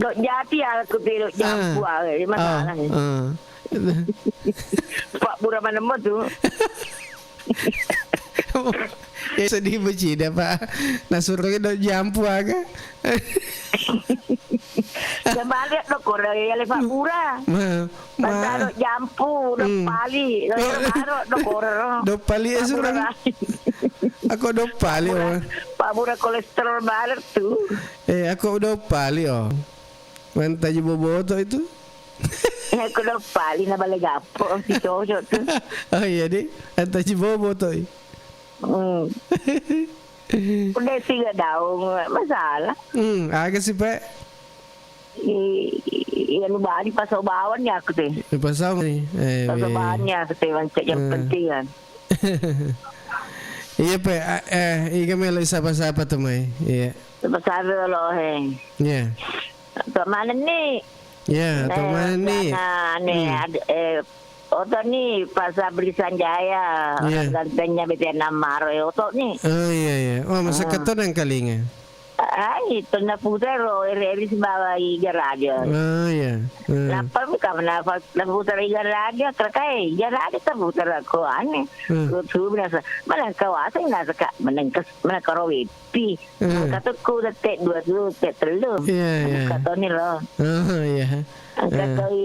Dok jati ya aku tu dok jampu ah, masalah ni. Ah. Pak Bura mana tu? Eh, sedih becida, Pak. Nasuruh dok jampu aga. Sebalik dok orang ya le Pak Bura. Ma, ma. Bantaro jampu, dok pali, dok pali, dok pali, eh, Pak Bura surang. Aku dok pali, Pak Bura, oh. Pak Bura kolesterol baler tu. Eh, aku dok pali, oh. Mantaji boboto itu. Eh, aku dok pali na bale gapo, si cocok tu. Oh iya, di. Mantaji boboto i. Hmm. Udah sih gak daung, masalah. Hmm, aga sih, Pak? I, i, anu bali pasau bawang ni aku teh. Eh, pasau ni. Eh, pasau bawang ni aku teh, mancak yang penting kan. Iya, Pak. Ah, eh, iga melo sapa-sapa tu mai. Iya. Sapa-sapa lo, he. Iya. Tok mana ni? Iya, tok mana ni? Nih, eh, oto ni Pak Sabri Sanjaya, orang gantengnya B T N Amaro, eh, oto ni. Oh, iya, iya. Oh, masa keton yang kalinga. Ai, tonna putar ro, eri-eri sibawa i garaja. Oh, iya. Hmm. Nappa mi kamana fa-, na putar i garaja, terkai i garaja ta putar ko ane. Hmm. Ko tu biasa, mana kawasa nasa ka, menengkas, mana karo wepi. Hmm. Angka tu ku tette dua tu, tette tellu. Iya, iya. Angka toni ro. Oh, iya. Angka toi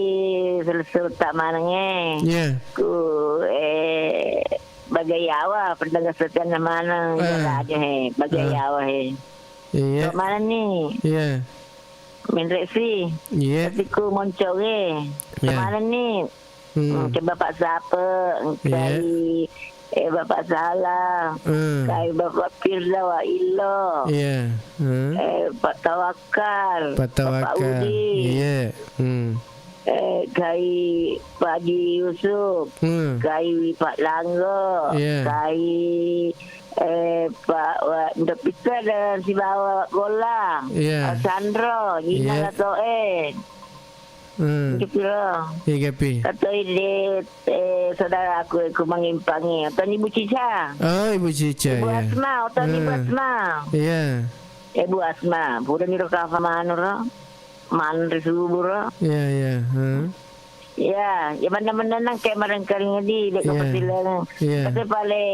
selesai tak maneng e. Iya. Ku, eh, Bagayawa, pendengar setia na maneng, garaja he, Bagayawa he. Iya. Tok mana ni? Iya. Menresi. Iya. Tapi ku moncoge. Iya. Tok mana ni? Hmm. Hmm, ke Bapak Sape, engkai, eh, Bapak Salah, hmm, engkai Bapak Firda wa Illo. Iya. Hmm. Eh, Pak Tawakal, Pak Tawakal. Bapak Udi. Iya. Hmm. Eh, kai Pak Haji Yusuf, hmm, kai Pak Langgo, iya, kai, eh, Pak Wa-, Ndok Peter dan sibawa Golang, iya, Pak Sandro, Gina, iya, Latoen. Hmm. Gitu loh. Iya, Pi. Atau ide, eh, saudaraku, aku mengimpangi. Atau Ibu Cica. Oh, Ibu Cica, Ibu, iya. Asma, atau Ibu, hmm, Asma. Iya. Ibu Asma, pura miro kafa manuro. Manri suburo. Iya, iya. Hmm. Iya, ya mana-mana nang kayak marengkaring di, dek, iya, kepercayaan. Iya. Tapi paling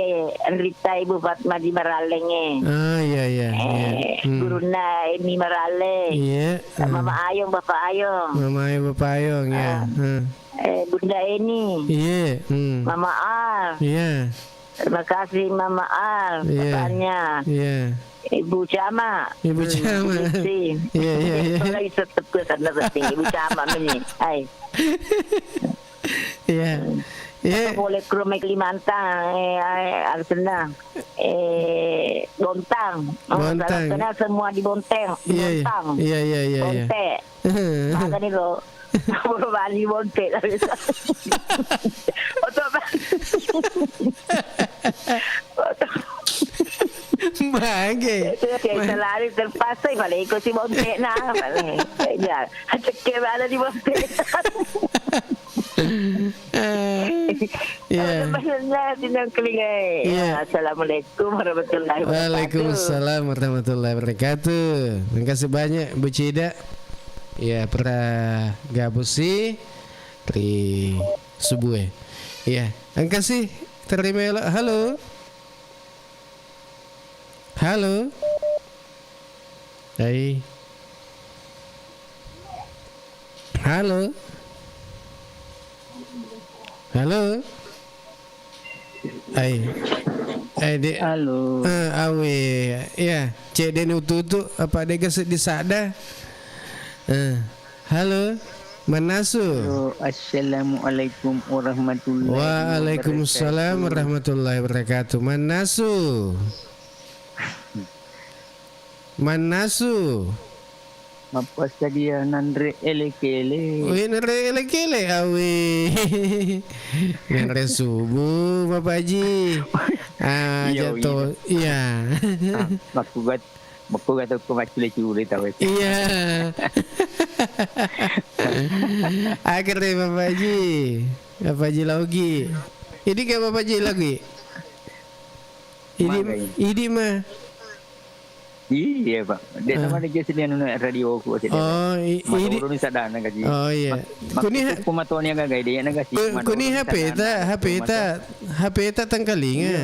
Rita Ibu Fatma di Maraleng, eh. Ah, iya, iya, iya. Eh, hmm, guruna Emi Maraleng. Iya. Sama, hmm, Mama Ayong, Bapak Ayong. Mama Ayong, Bapak Ayong, iya. Ah. Hmm. Eh, Bunda Eni. Iya. Hmm. Mama Al. Iya. Terima kasih, Mama Al, iya, katanya. Iya. Ibu Camat. Ibu, hmm, Camat. Iya, iya, iya. Itu lagi tetep ke sana penting. Ibu Camat ini. Hai. Iya. Hmm. Iya. Apa boleh ke rumah Kalimantan? Eh, eh, harus senang. Eh, Bontang. Oh, Bontang. Salah kenal semua di Bonteng. Di, iya, iya. Bontang. Iya, iya, iya, iya. Bonte. Makanya lo. Bali Bonte. Oto ba-, oto. Mage. Itu kayak selalu terpaksa, balik ikut si Bonte nah. Balik. Ya, cekke bala di Bonte. Iya. Iya. Assalamualaikum warahmatullahi wabarakatuh. Waalaikumsalam warahmatullahi wabarakatuh. Makasih banyak, Bu Cida. Iya, pura gabusi ri subuh e. Iya, engkasi terima elo. Halo. Halo. Hai. Halo. Halo. Hai. Hai, Dek. Halo. Eh, awe. Iya, cedde ni utu-utu, apa dega seddi sadda? Eh. Halo, Mannasu. Halo, assalamualaikum warahmatullahi Waalaikumsalam wabarakatuh. Warahmatullahi wabarakatuh. Mannasu. Mannasu. Mappasadia nanre ele-kele. Wih, nanre ele-kele, awi. Nanre subuh, Bapak Haji. Ah, iya, jatuh. Iya. Ah, makkugat Mekko gak tau ko maccule-cule tau e. Iya. Akhirnya Bapak Haji. Bapak Haji Laugi. Ini kayak Bapak Haji Laugi. Ini, ini mah. Iya, Pak. Dia sama dia sini anu radio ku sini. Oh, i-, ini. Maduro ni sadana gaji. Oh, iya. Kuni ha-, ku matoni aga gaji. Kuni H P ta, H P ta, H P ta tangkalinga. Iya.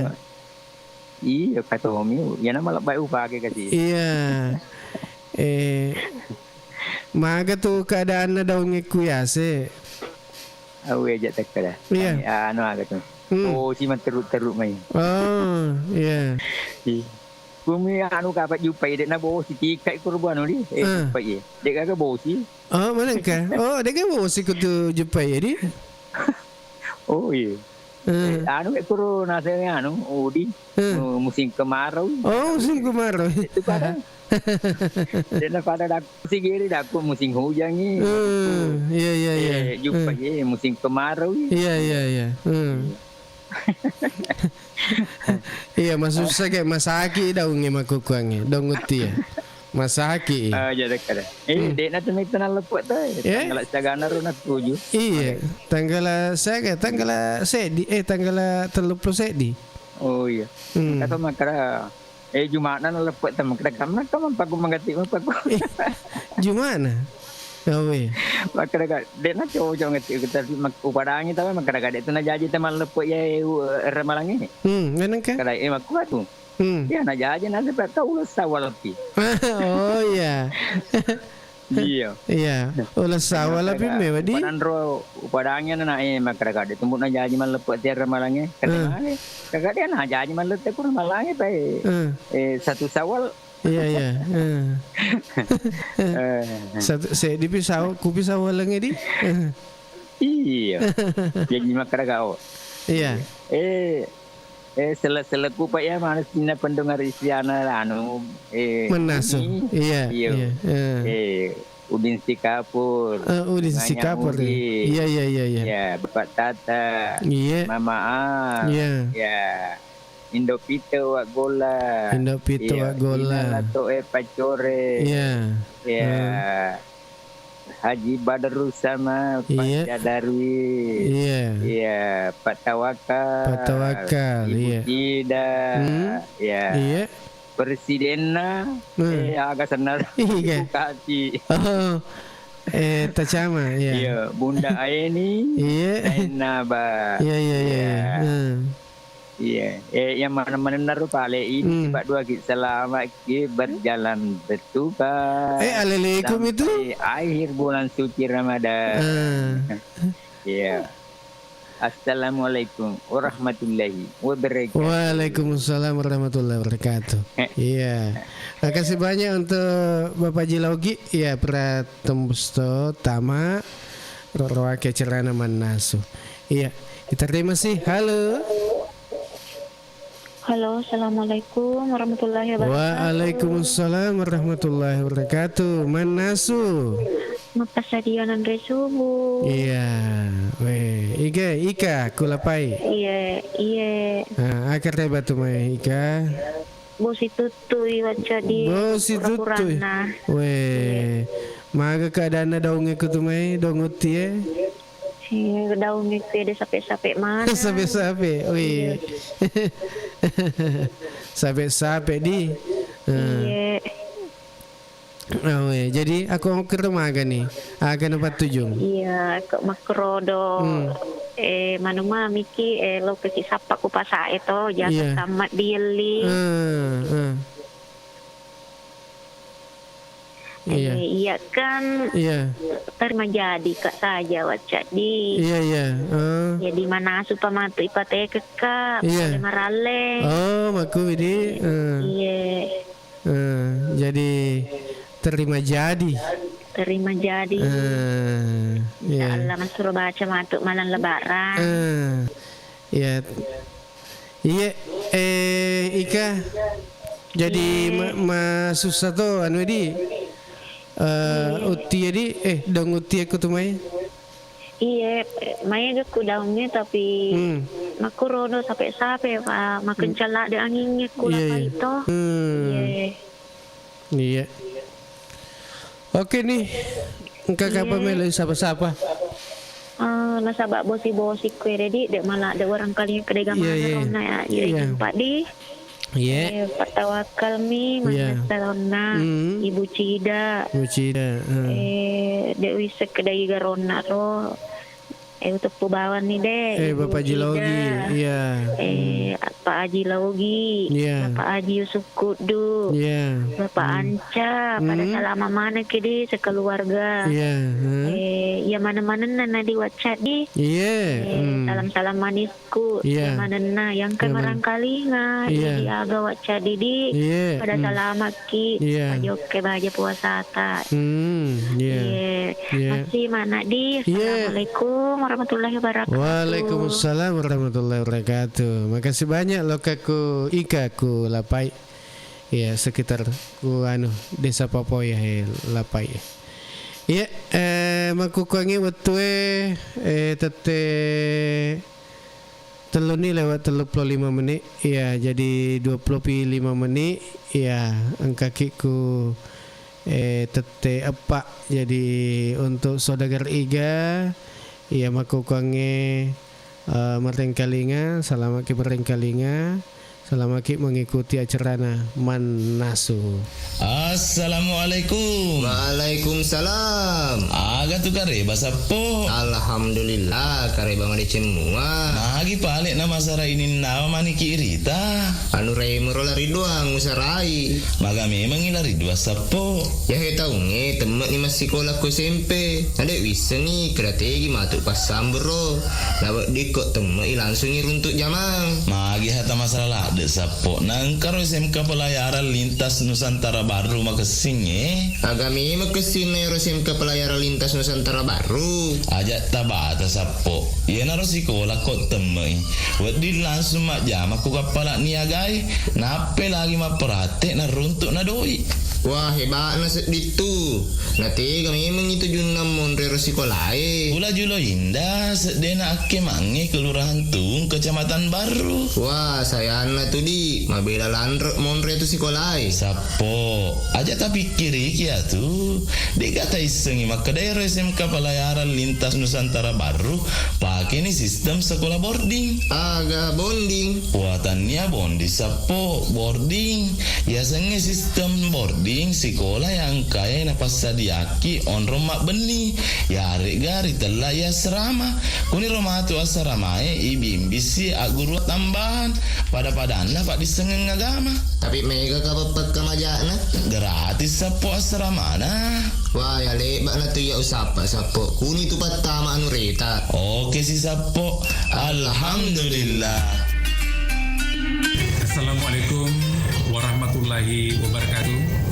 Iya, katomi, iyana malebbai upake kasi. Iya. Eh, maga tu keadaanna daungnge ku yase? Awe aja tekkada. Iya. Anu aga tu. Hmm. Oh, si matteru-teru mai. Oh, iya. Iya. Kumi anu kapa jupai dek na bosi tikai kurbu anu di. Eh, jupai. Dek gaga bosi. Oh, manengka? Oh, dega bosi kutu jupai, jadi? Oh, iya. Eh. Eh, anu, eh, kuro naseng anu, udi. Eh. Mu-, musim kemarau. Oh, musim kemarau. Itu pada. Dena pada dak-, sigiri dakku musim hujan ni. Eh, iya, iya, iya. Eh, jupai, eh, musim kemarau ni. Iya, iya, iya. Eh. Iya, masussa kayak masaki daungnge makukuangnge, daung utti ya. Masaki. Ah, jadi kada. Eh, hmm. Dek na tu mita naleppek tu, eh. Eh? Tanggal sagana ro na tuju. Iya, tanggal saga, tanggal seddi, eh, tanggal tellu puluh seddi. Oh, iya. Hmm. Kata makara, eh, Jumat na naleppek tu makara kamna kamang paku mangati paku. Eh, Jumat na? Awe. Makara ka, dek na cocok ngati kita mak-, upadangi tawa makara ka dek tu na jaji teman leppek ya, eh, u-, ramalangi. Hmm, ngeneng ka? Kada, eh, makku tu. Hmm. Iya, na jaji na sepa tau ulessa walappi. Oh, iya. Iya. Iya. Ulessa walappi mewa di. Upadanro, upadangi na, eh, makara ka dek tumbuh na jaji malleppek tiara malangi. Kada male. Kakak dia na jaji malleppek kurang malangi, Pak. Hmm. Eh, satu Syawal. Iya, iya. Eh. Eh. Satu, seddi pi sawo, kupi sawo lengnge di. Eh. Iya. Jaji makara ka o. Iya. Eh, eh, sele-seleku, Pak, ya, mana sina pendongar istiana anu, eh, Mannasu. Ini. Iya, iya. Eh. Eh, Udin Sikapur. Eh, Udin Sikapur, ya. Iya, iya, iya, iya. Ya, Bapak Tata. Iya. Mama A. Iya. Ya. Indo Pito Waggola. Indo Pito Waggola. Ina Latoe Pacore. Iya. Iya. Hmm. Haji Badrus sama Pak Darwi. Iya. Iya, Pak Tawakal. Pak Tawakal, iya. Ibu Cida. Hmm. Iya. Iya. Presidenna, eh, aga senna. Iya. Bupati. Oh. Eh, Tacama, iya. Iya, Bunda Aeni. Iya. Nainna, Ba. Iya, iya, iya, iya. Hmm. Iya. Eh, yang mana-mana naru pale ini, hmm, Pak, dua ki, selamat ki berjalan bertugas. Eh, alaikum itu? Sampai akhir bulan suci Ramadan. Ah. Iya. Assalamualaikum warahmatullahi wabarakatuh. Waalaikumsalam warahmatullahi wabarakatuh. Eh. Iya. Makasih banyak untuk Bapak Jilaugi. Iya, pura tembus to tama. Roroake acarana Mannasu. Iya, kita terima sih. Halo. Halo, assalamualaikum warahmatullahi wabarakatuh. Waalaikumsalam warahmatullahi wabarakatuh. Mannasu. Mappasadia nanre subuh. Iya, weh, Ika, Ika, kulapai. Iya, iya. Ah, akar batu mai, Ika. Bosi tuttui wacca di. Bosi tuttui. Pura-puranna. Weh, iya. Maga keadaanna daungnge kutu mai, daung utti e? Eh, daung itu ada sape-sape mana? Sape-sape, wih. Iya. Sape-sape di. Eh. Iya. Oh, iya. Jadi, aku mau ke rumah aga nih. Aga na patujung. Iya, kok makrodo. Hmm. Eh, manu mamiki, eh, lo keki sappa ku pasa e to, jaka Iya. Tamat dielli. Hmm, hmm. Iya. Eh, iya kan Iya. Terima jadi, Kak, saja, Wacca, di. Iya, iya. Oh. Jadi manasu pamatu ipateke, Kak. Iya. Pale maralle. Oh, maku, Widi. Eh. Iya. Eh, jadi terima jadi. Terima jadi. Eh, Insya iya. Allah, masuro baca matu malam lebaran. Eh, iya. Iya, eh, Ika. Jadi Iya. ma-, ma-, susah to, anu, di. Eh, Iya. Utti, di. Eh, dong utti aku tu mai. Iya, maega ku daungnge, tapi Hmm. makkurono sape-sape, Pak. Makencang ladde angingnge ku Iya, lapai iya. to. Hmm. Iya. Iya. Oke nih. Engka kapa Iya. melo sapa-sapa? Eh, nasaba bosi-bosi ku ere di, de maladde warangkali kedega Iya, mana iya. rona ya. Iya, Iya. jumpa di. Iya. Eh, Pak Tawakal mi, Iya. Mas Salonna, Hmm. Ibu Cida. Ibu Cida, hmm. Eh, Dewi Sekedai Garona ro. Eh, uteppu bawang ni, Dek. Eh, Ibu Bapak Haji Laugi, Ida. Iya. Eh, Pak Haji Laugi, Iya. Bapak Haji Yusuf Kudu, Iya. Bapak Hmm. Anca, pada Hmm. salama maneng ke di sekeluarga. Iya, hmm. Eh, iya maneng-manenna na di WhatsApp di. Iya, Eh, hmm. salam-salam manisku, Iya. iya manenna, yang Iya, man- kamarangkalinga, Iya. di aga WhatsApp di, di. Iya, Pada hmm. salama ki, Iya. pajokke baja puasata. Hmm, iya. Iya. Iya. Masih mana di? Iya. Assalamualaikum warahmatullahi wabarakatuh. Waalaikumsalam warahmatullahi wabarakatuh. Makasih banyak lo kakku Ika ku Lapai. Iya, sekitar ku anu, Desa Papoya, eh, Lapai. Iya, eh, makkukuangi wettue, eh, tette Telluni lewat telluppulo lima menit. Iya, jadi dua puluh pi lima menit. Iya, engkaki ku, eh, tette eppa. Jadi untuk saudagar Iga, iya, makkukuangnge, eh, marengkalinga, salamaki marengkalinga, salamaki mengikuti acarana mannasu. Assalamualaikum. Waalaikumsalam. Aga tu kareba, Sappo? Alhamdulillah, kareba madeceng mua. Magi pale na masara ininnawa maniki irita? Anu raimero lari doang usarai. Maga memangi lari dua, Sappo? Yahe taungnge temme ni massikola ko S M P. Nade wissengi keda tegi matu passambero. Naweddikko temme i langsungi runtuk jamang. Magi hata masara ladde, Sappo? Nangkaro S M K Pelayaran Lintas Nusantara Barru makessingnge? Aga memang kessinna ero S M K Pelayaran Lintas Nusantara Barru? Aja tabata, Sappo. Iyanaro sikola ko temmei. Wedding langsung majjama ku kappala niagai, nappe lagi mapperate naruntuk na doi. Wah, heba'na sedding tu. Natega memang itu junnang monre ro sikolae. Pula julo inda, seddena akkemangnge Kelurahan Tuung, Kecamatan Barru. Wah, sayanna tu, di. Mabela lanre monre tu sikolae. Sappo, aja tapikkiriki atu. De'ga taissengi makkeda ero S M K Pelayaran Lintas Nusantara Barru pakeni sistem sekolah boarding. Aga bonding? Wah, tannia bonding, Sappo, boarding. Yasengnge sistem boarding sikola yang kae napassadiaki onrong mabbenni. Yaregga ritella i asrama. Kuniro matu asramae ibimbisi agguru tambahan pada-padanna paddissengeng agama. Tapi mega kapang pakkamaja'na? Gratis, Sappo, asramana. Wah, ya lebba'na tu iya usappa, Sappo. Kuni tu pattama anu reta. Oke si, Sappo. Alhamdulillah. Assalamualaikum warahmatullahi wabarakatuh.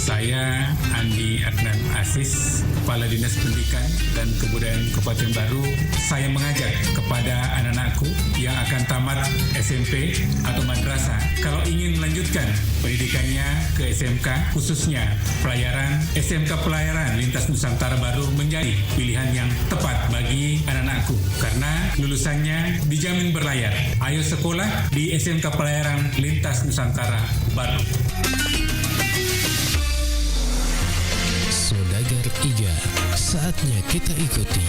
Saya Andi Adnan Aziz, Kepala Dinas Pendidikan dan Kebudayaan Kabupaten Baru. Saya mengajak kepada anak-anakku yang akan tamat S M P atau madrasah, kalau ingin melanjutkan pendidikannya ke S M K, khususnya pelayaran, S M K Pelayaran Lintas Nusantara Baru menjadi pilihan yang tepat bagi anak-anakku karena lulusannya dijamin berlayar. Ayo sekolah di S M K Pelayaran Lintas Nusantara Baru. Saudagar Iga, Saatnya kita ikuti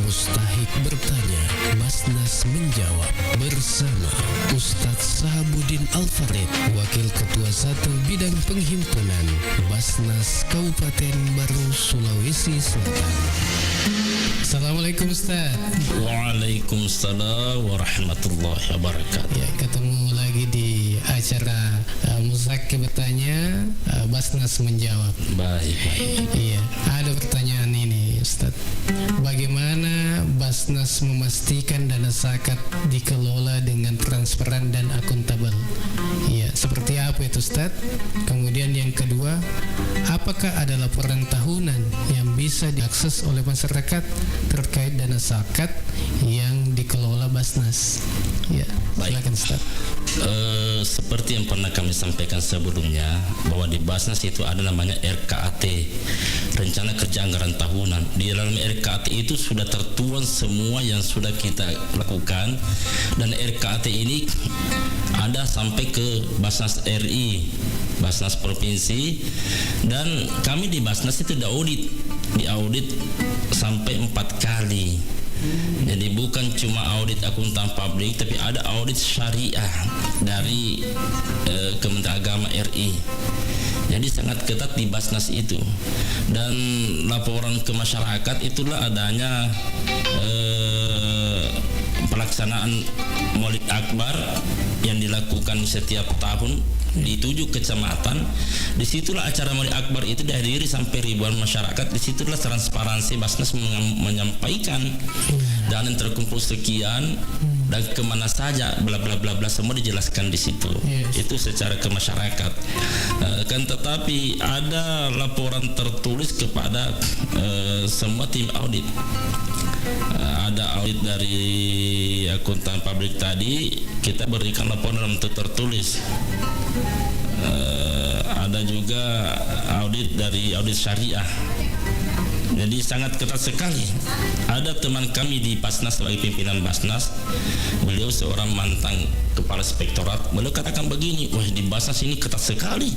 Mustahik Bertanya, Basnas Menjawab bersama Ustadz Sahabuddin Al-Farid, Wakil Ketua Satu Bidang Penghimpunan Basnas Kabupaten Baru, Sulawesi Selatan. Assalamualaikum, Ustadz. Waalaikumsalam warahmatullahi wabarakatuh. Ya, ketemu lagi di acara, eh, Mustahik Bertanya, eh, Basnas Menjawab. Baik, baik. Iya, ada pertanyaan ini, Ustadz. Bagaimana Basnas memastikan dana zakat dikelola dengan transparan dan akuntabel? Iya, seperti apa itu, Ustadz? Kemudian yang kedua, apakah ada laporan tahunan yang bisa diakses oleh masyarakat terkait dana zakat yang dikelola Basnas? Ya, baik. Silakan, Ustadz. Eh, seperti yang pernah kami sampaikan sebelumnya, bahwa di Basnas itu ada namanya R K A T, Rencana Kerja Anggaran Tahunan. Di dalam R K A T itu sudah tertuang semua yang sudah kita lakukan, dan R K A T ini ada sampai ke Basnas R I, Basnas Provinsi, dan kami di Basnas itu diaudit, diaudit sampai empat kali. Jadi, bukan cuma audit akuntan publik, tapi ada audit syariah dari, eh, Kementerian Agama R I. Jadi, sangat ketat di Basnas itu. Dan laporan ke masyarakat itulah adanya, eh, pelaksanaan Maulid Akbar yang dilakukan setiap tahun di tujuh kecamatan. Disitulah acara Maulid Akbar itu dihadiri sampai ribuan masyarakat. Disitulah transparansi Basnas mengam-, menyampaikan dana yang terkumpul sekian dan kemana saja, bla bla bla bla, semua dijelaskan di situ. Yes. Itu secara ke masyarakat. Eh, kan tetapi ada laporan tertulis kepada, eh, semua tim audit. Eh, ada audit dari akuntan publik tadi, kita berikan laporan dalam bentuk tertulis. Eh, ada juga audit dari audit syariah. Jadi, sangat ketat sekali. Ada teman kami di Basnas, sebagai pimpinan Basnas, beliau seorang mantan kepala inspektorat. Beliau katakan begini, "Wah, di Basnas ini ketat sekali."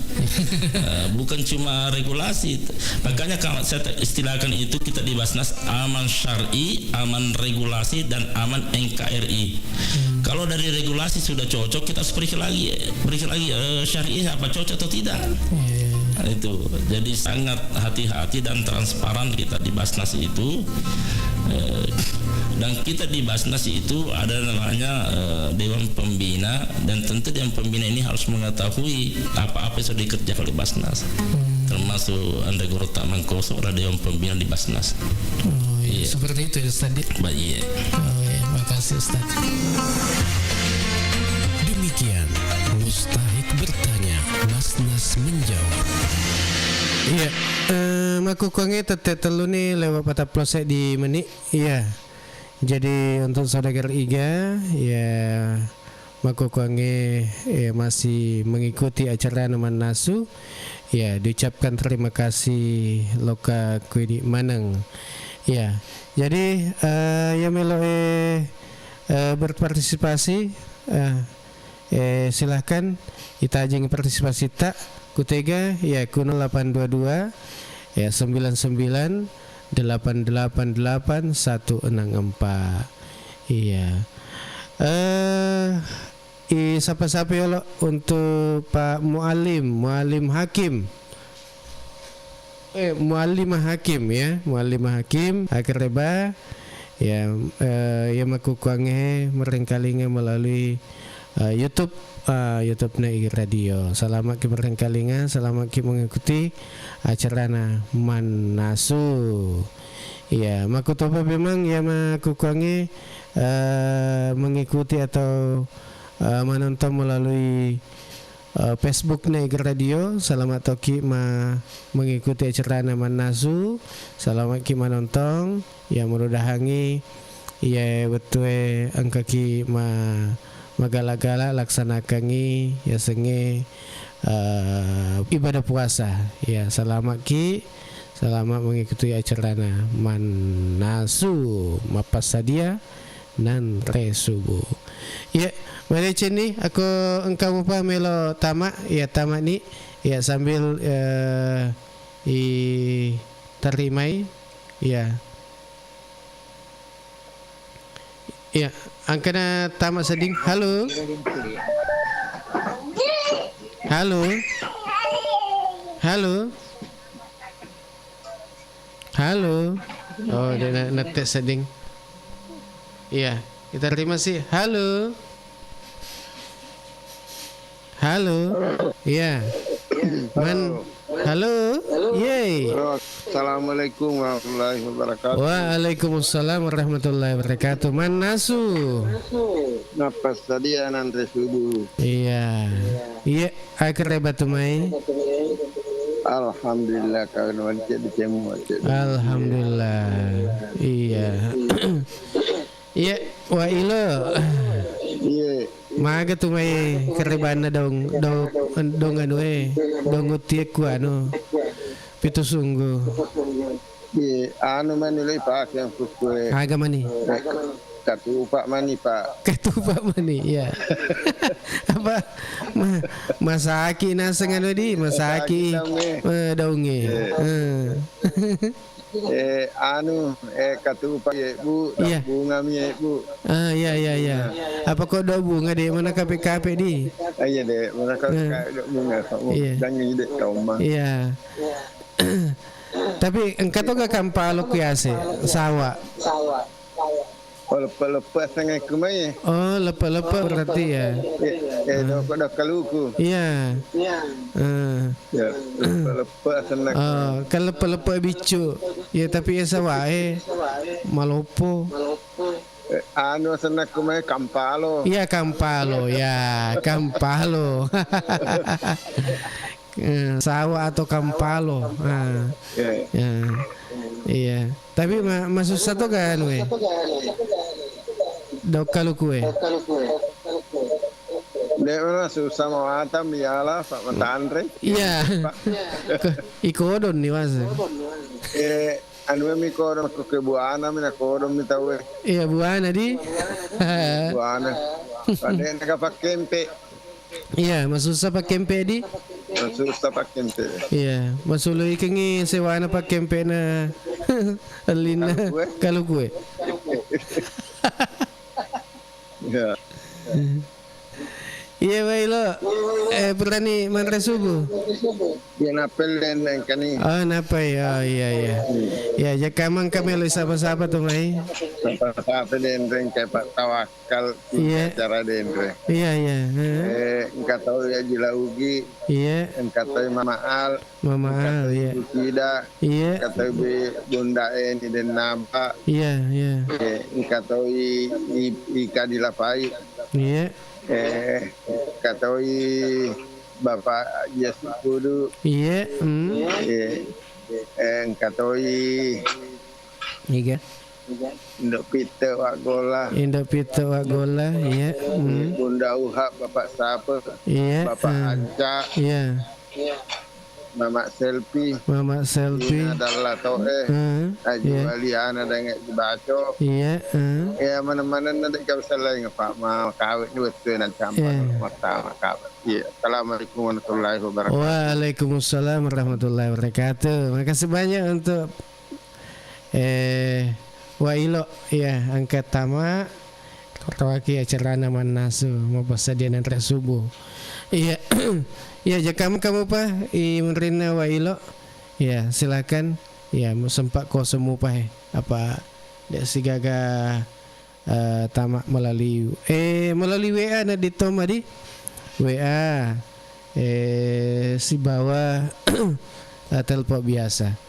Eh, bukan cuma regulasi. Makanya, kalau saya te-, istilahkan itu, kita di Basnas aman syar'i, aman regulasi, dan aman N K R I. Hmm. Kalau dari regulasi sudah cocok, kita harus periksa lagi, periksa lagi, eh, syar'inya apa, cocok atau tidak. Iya, iya, iya. Nah, itu. Jadi, sangat hati-hati dan transparan kita di Basnas itu. Eh, dan kita di Basnas itu ada namanya, eh, Dewan Pembina, dan tentu Dewan Pembina ini harus mengetahui apa-apa yang sudah dikerjakan oleh Basnas. Hmm. Termasuk Anda Guru Tak Mangkoso adalah Dewan Pembina di Basnas. Oh, iya. Iya. Seperti itu ya, Ustaz, ya? Ba-, iya. Oh, iya. Makasih, Ustaz. Demikian Mustahik Bertanya, Basnas Menjawab. Iya. Eh, makkukkuangnge tette telluni lewat patappulo seddi menit. Iya. Jadi, untuk saudagar iga, ya, makkukkuangnge, ya, masih mengikuti acarana mannasu, ya, diucapkan terima kasih lokka ku idi maneng. Ya, jadi, eh, ya, melo e, eh, berpartisipasi, eh, Eh, silahkan itajeng partisipasitta. Kutega, ya, ku nol delapan dua dua, ya, sembilan sembilan delapan delapan delapan satu enam empat. Iya. Eh, i sapa-sapa yolo untuk Pak Muallim, Muallim Hakim. Eh, Muallimah Hakim, ya, Muallimah Hakim, akkareba, ya, eh, ya makkukkuangnge merengkalinga melalui, eh, YouTube, eh, YouTube-na Iga Radio. Salama'ki merengkalinga, salama'ki mengikuti acarana mannasu. Ya, makkutopa memang ya makkukkuangnge, eh, mengikuti atau, eh, menonton melalui eh, Facebook-na Iga Radio. Salama tokki ma-, mengikuti acarana mannasu. Salama'ki manontong. Ya, mudah-mudahangngi iye wettue engkaki ma-, magala-gala laksanakangngi yasengnge, eh, ibadah puasa. Ya, salama'ki, salama mengikuti acarana mannasu. Mappassadia nanre subuh. Iya, madecenni, ako engka mupa melo tama, iya, tamani, iya, sambil, eh, i tarimai, Iya. Iya, angkana tama sedding. Halo. Halo. Halo. Halo. Oh, de' na-, nette sedding. Iya, kita terima sih. Halo. Halo. Iya. Man. Halo. Halo. Yeay. Halo. Assalamualaikum warahmatullahi wabarakatuh. Waalaikumsalam warahmatullahi wabarakatuh. Mannasu. Nappa sadia nanre subuh. Iya. Iya, akere batu mai. Alhamdulillah, kawin wanci di cemu. Alhamdulillah. Iya. Iya, wa ilo. Iya. Maga tu mai kerebanna dong, dong, dong anu e, dong utie ku anu. Pitu sunggu. Iya, anu mani lo ipake yang kukue. Aga mani? Eh, katupa mani, Pak. Katupa mani, iya. Apa? Ma-, masaki naseng anu di, masaki, masaki daunge. Eh, daunge. Iya. Eh. Eh, anu, eh, katupa ye, Bu, iya. Bunga mi ye, Bu. Ah, iya, iya, iya. Nah. Apa kok do bunga de' mana kape-kape di? Ah, iya de', mana kape-kape do bunga. Iya. Jangan ide kau mah. Iya. Tapi engka to ga kampalo ku yase, sawa. Oh, leppe-leppe setengah ku mai. Oh, leppe-leppe berarti ya. Eh, eh, do, do kaluku. Iya. Eh. Ya, leppe-leppe asenna. Oh, kan leppe-leppe biccu. Ya, tapi ya sawae maloppo. Eh, anu asenna ku mai kampalo. Iya, kampalo. Ya, kampalo. Eh, sawa atau kampalo. Ah. Ya. Ya. Iya. Tapi ma-, masussa to ga anu e? Dau kaluku e. Dek mana susah mawatang biala, Pak, matanre. Iya. Pak. Ko-, ikodon ni masa. Eh, anu mi kodon ko ke buana mi na kodon mi tau e. Iya, buana di. Buana. Pada nak pakai empe. Iya, masussa pakkempe di. Masussa pakkempe. Iya, masulu ikengi sewana pakkempe na ellinna kaluku e. Kaluku e. Iya. Iya, baik lo. Eh, berani manre subuh. Iya, napel dendeng kani. Oh, napel. Oh, iya, iya. Ya, jakamang kami lo sapa-sapa tu mai. Sapa-sapa dendeng kayak Pak Tawak. Kal-, iya. Acara denre. Iya, iya. Heeh. Eh, engka tau ya Jilaugi. Iya. Engka tau Mama Al. Mama Al, iya. Ibu Kida. Iya. Engka tau Be-, Bunda Eni Dennaba. Iya, iya. Eh, engka tau i, i, Ika Dilapai. Iya. Eh, engka tau i Bapak Yes Kudu. Iya, hmm. Iya. Eh, engka tau i Iga. Indo Pitte Waggola. Indo Pitte Waggola, iya. Hmm. Bunda Uha, Bapak Sape, iya, Bapak eh, Anca, iya. Mama Selfie, Mama Selfie. Ina Dallatoe, eh, Haji, iya. Waliana Dange Dibaco. Iya, eh. Ya, mana-mana na dek kau selai ngepak mau kawin ni betul nanti sampai, iya, pertama kawin. Iya, assalamualaikum warahmatullahi wabarakatuh. Waalaikumsalam warahmatullahi wabarakatuh. Makasih banyak untuk Eh, Wa Ilo, iya, engka tama roaki acarana mannasu, mapassadia nanre subuh. Iya, iya, jakam kamu pa, i munrinna Wa Ilo. Iya, silakan. Iya, mu sempat kosong mupa, eh. Apa, de sigaga eh, tama melalui, eh, melalui W A na di Tom adi. W A, eh, sibawa, eh, telepon biasa.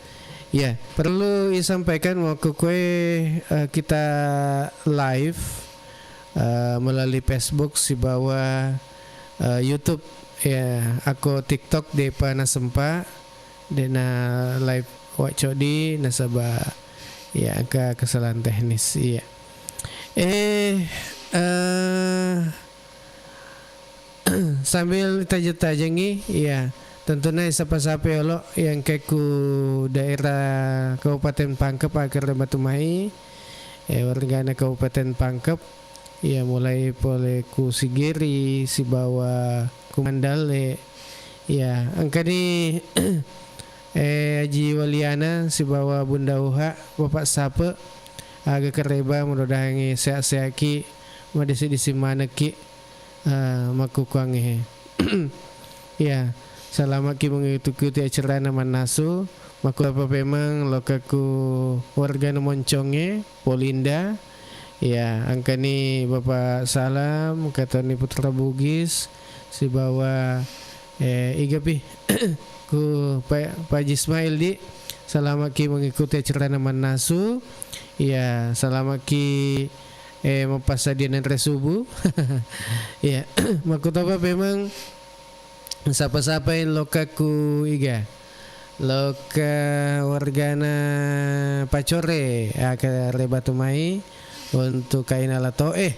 Ya, perlu disampaikan waktu kue, eh, kita live, eh, melalui Facebook sibawa, eh, YouTube. Ya, aku TikTok depa nasempa. De'na live wa coddi nasaba iya engka kesalahan teknis, iya. Eh, eh, sambil tajeng-tajengi, iya, tentunya sapa-sapa yolo yang keku daerah Kabupaten Pangkep agar batu mai, eh, wargana Kabupaten Pangkep, iya, mulai pole ku Sigiri sibawa ku Mandale. Iya, engkani, eh, Aji Waliana sibawa Bunda Uha, Bapak Sape, aga kareba, mudah-mudahan sehat-sehatki, madisi-disi manekki, eh, makkukuangnge he. Ya, salamaki mengikuti acarana mannasu, makkuapa pemang lokakku wargana moncongnge, Polinda. Ya, engkani Bapak Salam, katoni Putra Bugis, sibawa, eh, igapi, ku Pa-, Pak Haji Ismail di. Salamaki mengikuti acarana mannasu. Ya, salamaki, eh, mappasadia nanre subuh. Ya, makkutapa memang sapa-sapai lokakku iga. Lokka wargana Pacore, aka rebatu mai untuk kaina Latoe.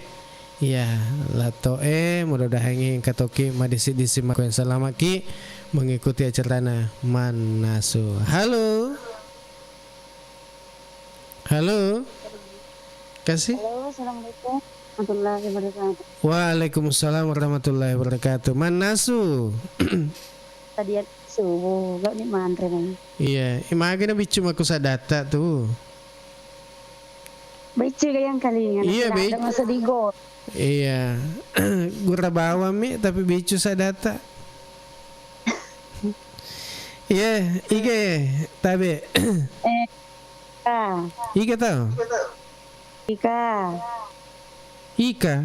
Iya, Latoe, mudah-mudahan engka toki madisi-disi makkueng salamaki mengikuti acarana mannasu. Halo. Halo. Kasih. Halo, assalamualaikum warahmatullahi wabarakatuh. Waalaikumsalam warahmatullahi wabarakatuh. Mannasu. Tadi subuh, gak ni manre nang. Iya, imagina biccu maku sadatta tu. Biccu ga yang kalinga, iya, ada masa digo. Iya. Gura bawang mi, tapi biccu sadatta. Iya, ike, tabe. Eh, Ika. Ika tau? Ika. Ika?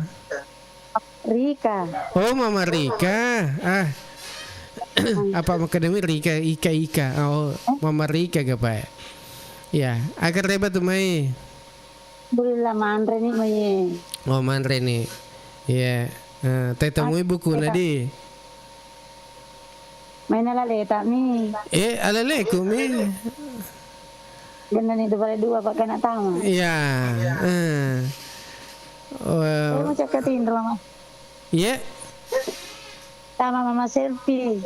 Rika. Oh, Mama Rika. Ah. Apa makkedami Rika, Ika, Ika. Oh, Mama Rika ga, Pak? Ya, agar reba tu mai. Alhamdulillah, manre ni mai. Oh, manre ni. Iya. Eh, tetemui buku nadi. Main ala leta mi. Eh, ala leku mi. Gennani dua puluh dua, Pak, kena tama. Iya. Eh. Oh, mau cek ke tinro, Mas. Iya. Tama Mama Selfie.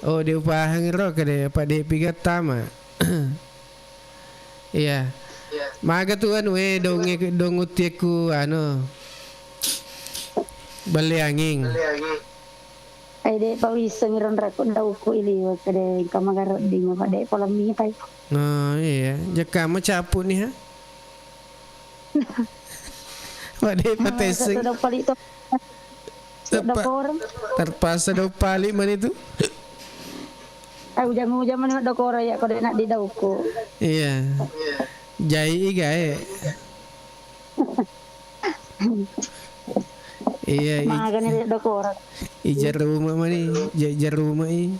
Oh, diupahang ro kede, apa de piga tama. Iya. Maga tu anu, eh, dong, dong utieku, anu, bale anging. Ai, de pa wisseng ronrakku dauku iliwa kede, engka magaredding, apa de pola mitai. Oh, iya. Jaka macapu ni, ha? Apa de patesseng. Satu pali to. Terpaksa do pali mani tu. Ai, ujang-ujang mani do koro ya, kode nak di dauku. Iya. Jai iga, eh. Iya, i-, magani do koro. Ijar rumah mani, ja-, ijar rumah i.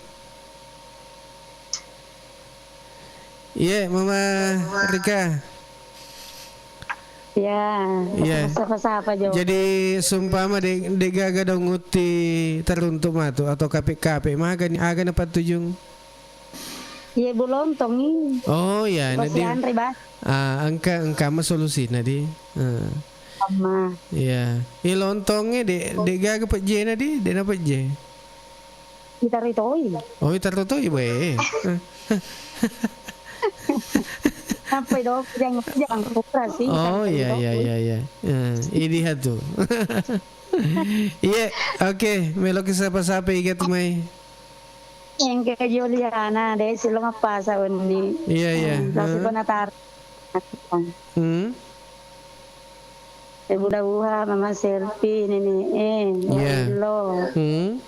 Iya, Mama Rika. Iya, iya. Sapa-sapa jo. Jadi, seumpama de-, de gaga dong utti teruntuk matu atau kape-kape, magani, aga napattujung? Iya, bu lontong i. Oh, iya, na di-, anre, Bang. Ah, engka, engka ma solusina di. Ah. Amma. Iya. Iya, lontongnya de-, de gaga pejjena di, de na pejje. Itaroi toi. Oh, itaroi toi, we. Sampai dong, jangan, jangan pura sih. Oh, iya, iya, iya, iya. Eh, ini hatu. Iya, oke, meloki sapa-sapa iga tu mai. Yang ke Juliana, deh, silo mappasa wenni. Iya, iya. Hmm, tapi kau natar. Hmm. Ibu Dauha, Mama Selfie, Nenek, eh, iya. Lo. Hmm.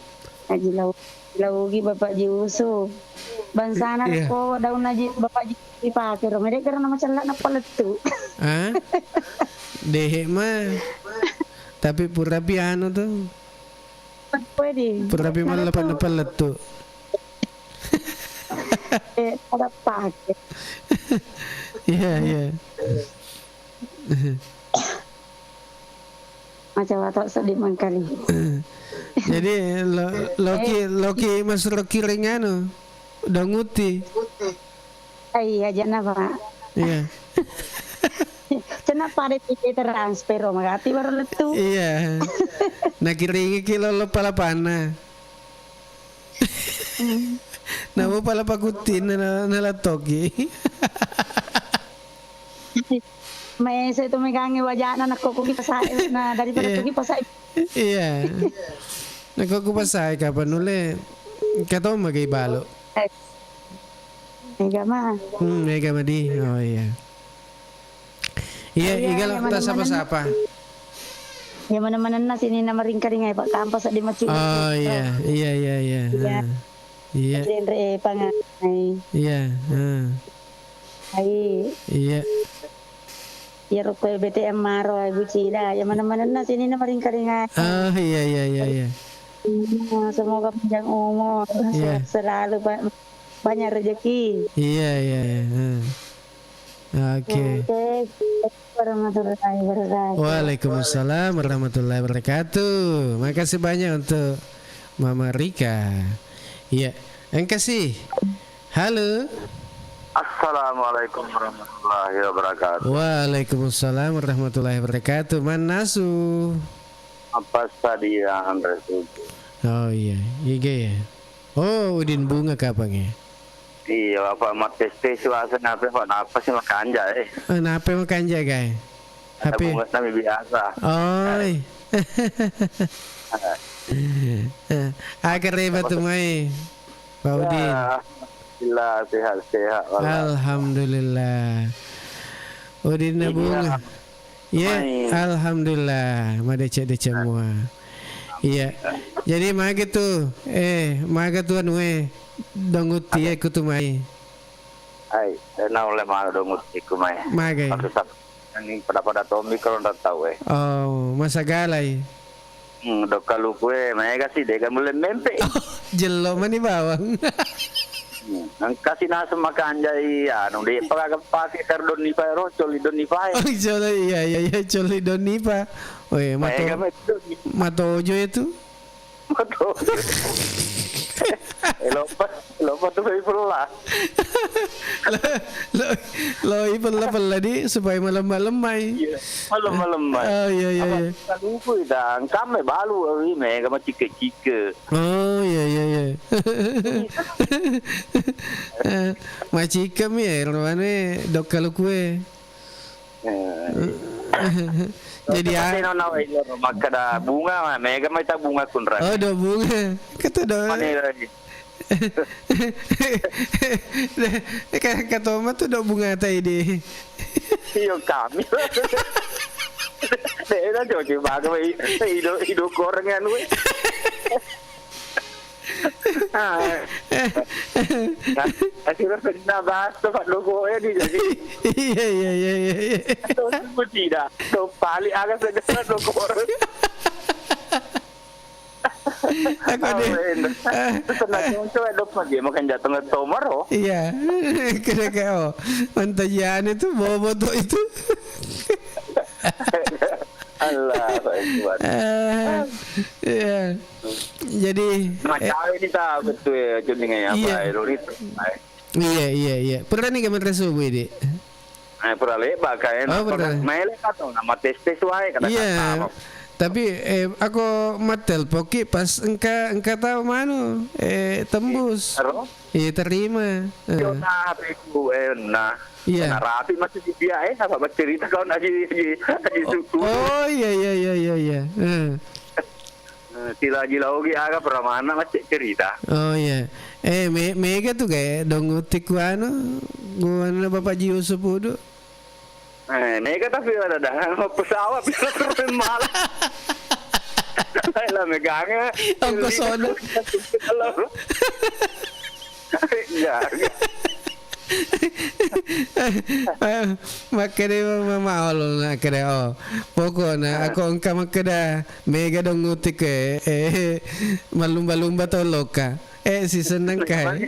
Haji Lau-, Laugi, Bapak Ji Usu. Bangsana, iya. Ko daun Haji, Bapak Ji dipake ro. Mede karena macella napalettu. Ah? Dehe mah. Tapi pura pi anu tuh. Pura pi malepa napalettu. Eh, ada pake. Iya, iya. Macam watak sedih mengkali. Jadi, lo-, loki, eh, loki masuk kiring anu, donguti. Ai, aja na, Pak. Iya. Cena pada tiket transfer, oh, magati baru lettu. Iya. Nakiringi ki lolo palapanna. Hmm. Namo pala pakuttinna na, na, nalattoki. Maese tu megangi wajana nakko ku kipasae na daripada, iya, tu kipasae. Iya. Nakko ku pasae kapan nulle katoma gai balo. Eh. Mega ma. Hmm, mega madi. Oh iya. Iya, iya, iga lo iya, mana-mana. Sapa-sapa. Iya, mana-mana sininna maringkaringai, Pak. Kampa seddi macci. Oh iya, iya, iya, iya. Iya. Ah. Iya. Jenre, eh, pangai. Iya, ah. Ai. Iya. Iya, rokko B T M maro, ai, bucida. Iya, mana-mana sininna maringkaringai. Oh iya, iya, iya, iya. Iya, semoga panjang umur, iya, sehat selalu, Pak. Banyak rezeki. Iya, iya, iya. Hmm. Oke. Oke. Warahmatullahi wabarakatuh. Waalaikumsalam warahmatullahi wabarakatuh. Makasih banyak untuk Mama Rika. Iya. Engka sih. Halo. Assalamualaikum warahmatullahi wabarakatuh. Waalaikumsalam warahmatullahi wabarakatuh. Mannasu. Apa sadia, Andre Sugi? Oh iya, iga ya. Oh, Udin Bunga kapang ya? Iya, Bapak, mates-tes wasa ngape, Pak? Napa sih makanja, eh? Oh, napa makanja, guys? Ada H P? Bunga nami biasa. Oi. Eh, aga reba tu mai, Pak Udin. Ya, alhamdulillah, sehat-sehat, wala. Alhamdulillah. Udin na bunga. Iya, alhamdulillah, madeceng-deceng mua. Iya. Jadi maga tu, eh, maga tu anu, eh, dong utti, eh, kutu mai. Ai, eh, naulle manu dong utti ku mai. Maga. Maksud sap-, ini pada-pada tommi kalau ndak tahu, eh. Oh, masagalai. Hmm, dokka luku e, maega si, dega mulle mempe. Jello mani bawang. Hmm, engka si naseng makanjai, anu, de pagaga pake karo donni pae ro, coli donni pae. Oh, coli, iya, iya, iya, coli donni pa. Weh, mato-, maega me donni. Matojo itu. Matojo. Eh, lupa, lupa tu Saifullah. Lo, lo, lo, i pella-pella di supaya malemma-lemmai. Iya, malemma-lemmai. Oh, iya, iya, iya. Kaluku ita, engkamme balu, wi, mega macike-cike. Oh, iya, iya, iya. Eh, macike mi, eh, roane dok kaluku e. Eh. Jadi, ah, nona, makkeda bunga, mega mai ta bunga kunra. Oh, do bunga. Kata do. Mane lagi. Ka-, katoma tu do bunga tai de. Iyo kami. De na coba baga ido, ido goreng anu. Ah. Nah, akhirnya kena bahas tuh Pak Loko ya di jadi. Iya, iya, iya, iya, iya. Tuh, tuh tidak. Tuh, paling agak segera Loko. Aku deh. Ah. Tenang, cowok dok lagi makan jatuh ngetomar, oh. Iya. Kira kayak, oh, mantajian itu, bobo tuh itu. Allahu Akbar. Eh, iya. Jadi, eh, macawe ni ta betul ya, cundingan ya, iya. Apa, eh, lo itu. Iya, iya, iya. Pernah nih kamar subuh ini? Eh, pura leba ka, eh, oh, pernah. Maele ka to, nama tes-tes wae, kada. Iya. Kata apa. Tapi, eh, aku matelpoki pas engka, engka tahu manu, eh, tembus. Aro? Iya, terima. Eh. Yo, nah, H P ku, eh, nah. Iya. Nah, rapi masih di dia, eh, apa bercerita kau nak di, di, di suku. Oh, iya, iya, iya, iya, iya. Eh. Eh, sila jila ogi aga pramana macet cerita. Oh, iya. Eh, me-, mega tu kayak dong utik ku anu, ku anu Bapak Ji Yusuf Udu. Eh, mega tapi ada dah pesawat bisa turun malah. Lah megang ya. Ongkos ono. Iya. Eh, makkeda mama Allah makkeda, oh. Pokokna aku engka makkeda mega dong utik e, eh, mallumba-lumba tau lokka. Eh, si seneng kai.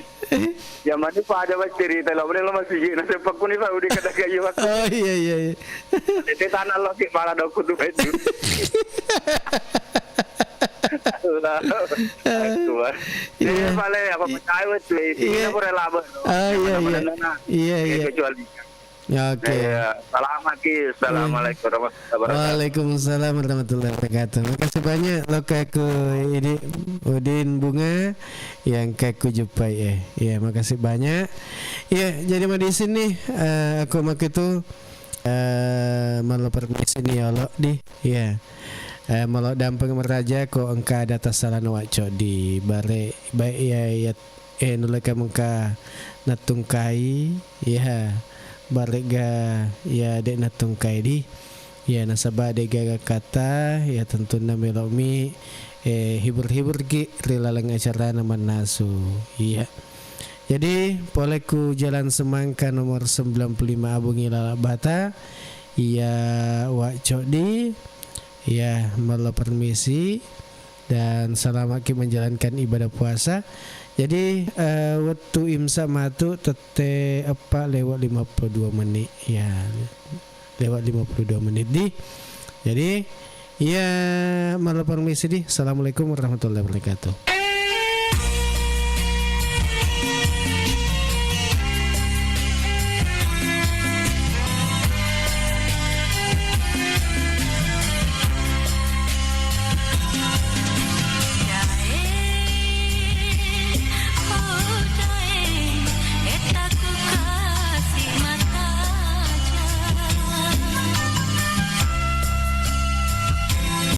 Jamani pada cerita lo, lo masih na sepak kuni pa udah kata kayu aku. Oh, iya, iya, iya. Tete tanah lo ki malah doku tu itu. Allahu Akbar. Iya. Iya, pale, apa percaya wes, wes, iya. Kita pura laba. Ah, iya, iya. Mana-mana. Iya, iya. Kecuali. Ya, oke. Iya, salam lagi. Assalamualaikum warahmatullahi wabarakatuh. Waalaikumsalam warahmatullahi wabarakatuh. Makasih banyak, lo kaku ini Udin Bunga yang kaku jupai, eh. Ya, makasih banyak. Ya, jadi mau di sini, eh, aku mau itu, eh, malu permisi nih, ya, lo di. Ya. Eh, melo dampeng meraja ko engka ada tasalana wacco di bare, baik ya, ya, eh, nulleka mengka nattungkai, ya, baregga, ya, de' nattungkai di. Ya, nasaba de' gaga kata, ya, tentunna melo'mi, eh, hibur-hiburki ri laleng acarana mannasu. Iya. Jadi, pole ku Jalan Semangka nomor sembilan puluh lima Abungi Lalabata, iya, Wa' Coddi, iya, mello permisi, dan selamat ki menjalankan ibadah puasa. Jadi, eh, wettu imsak matu tette eppa lewat lima puluh dua menit. Ya, lewat lima puluh dua menit di. Jadi, iya, mello permisi di. Assalamualaikum warahmatullahi wabarakatuh.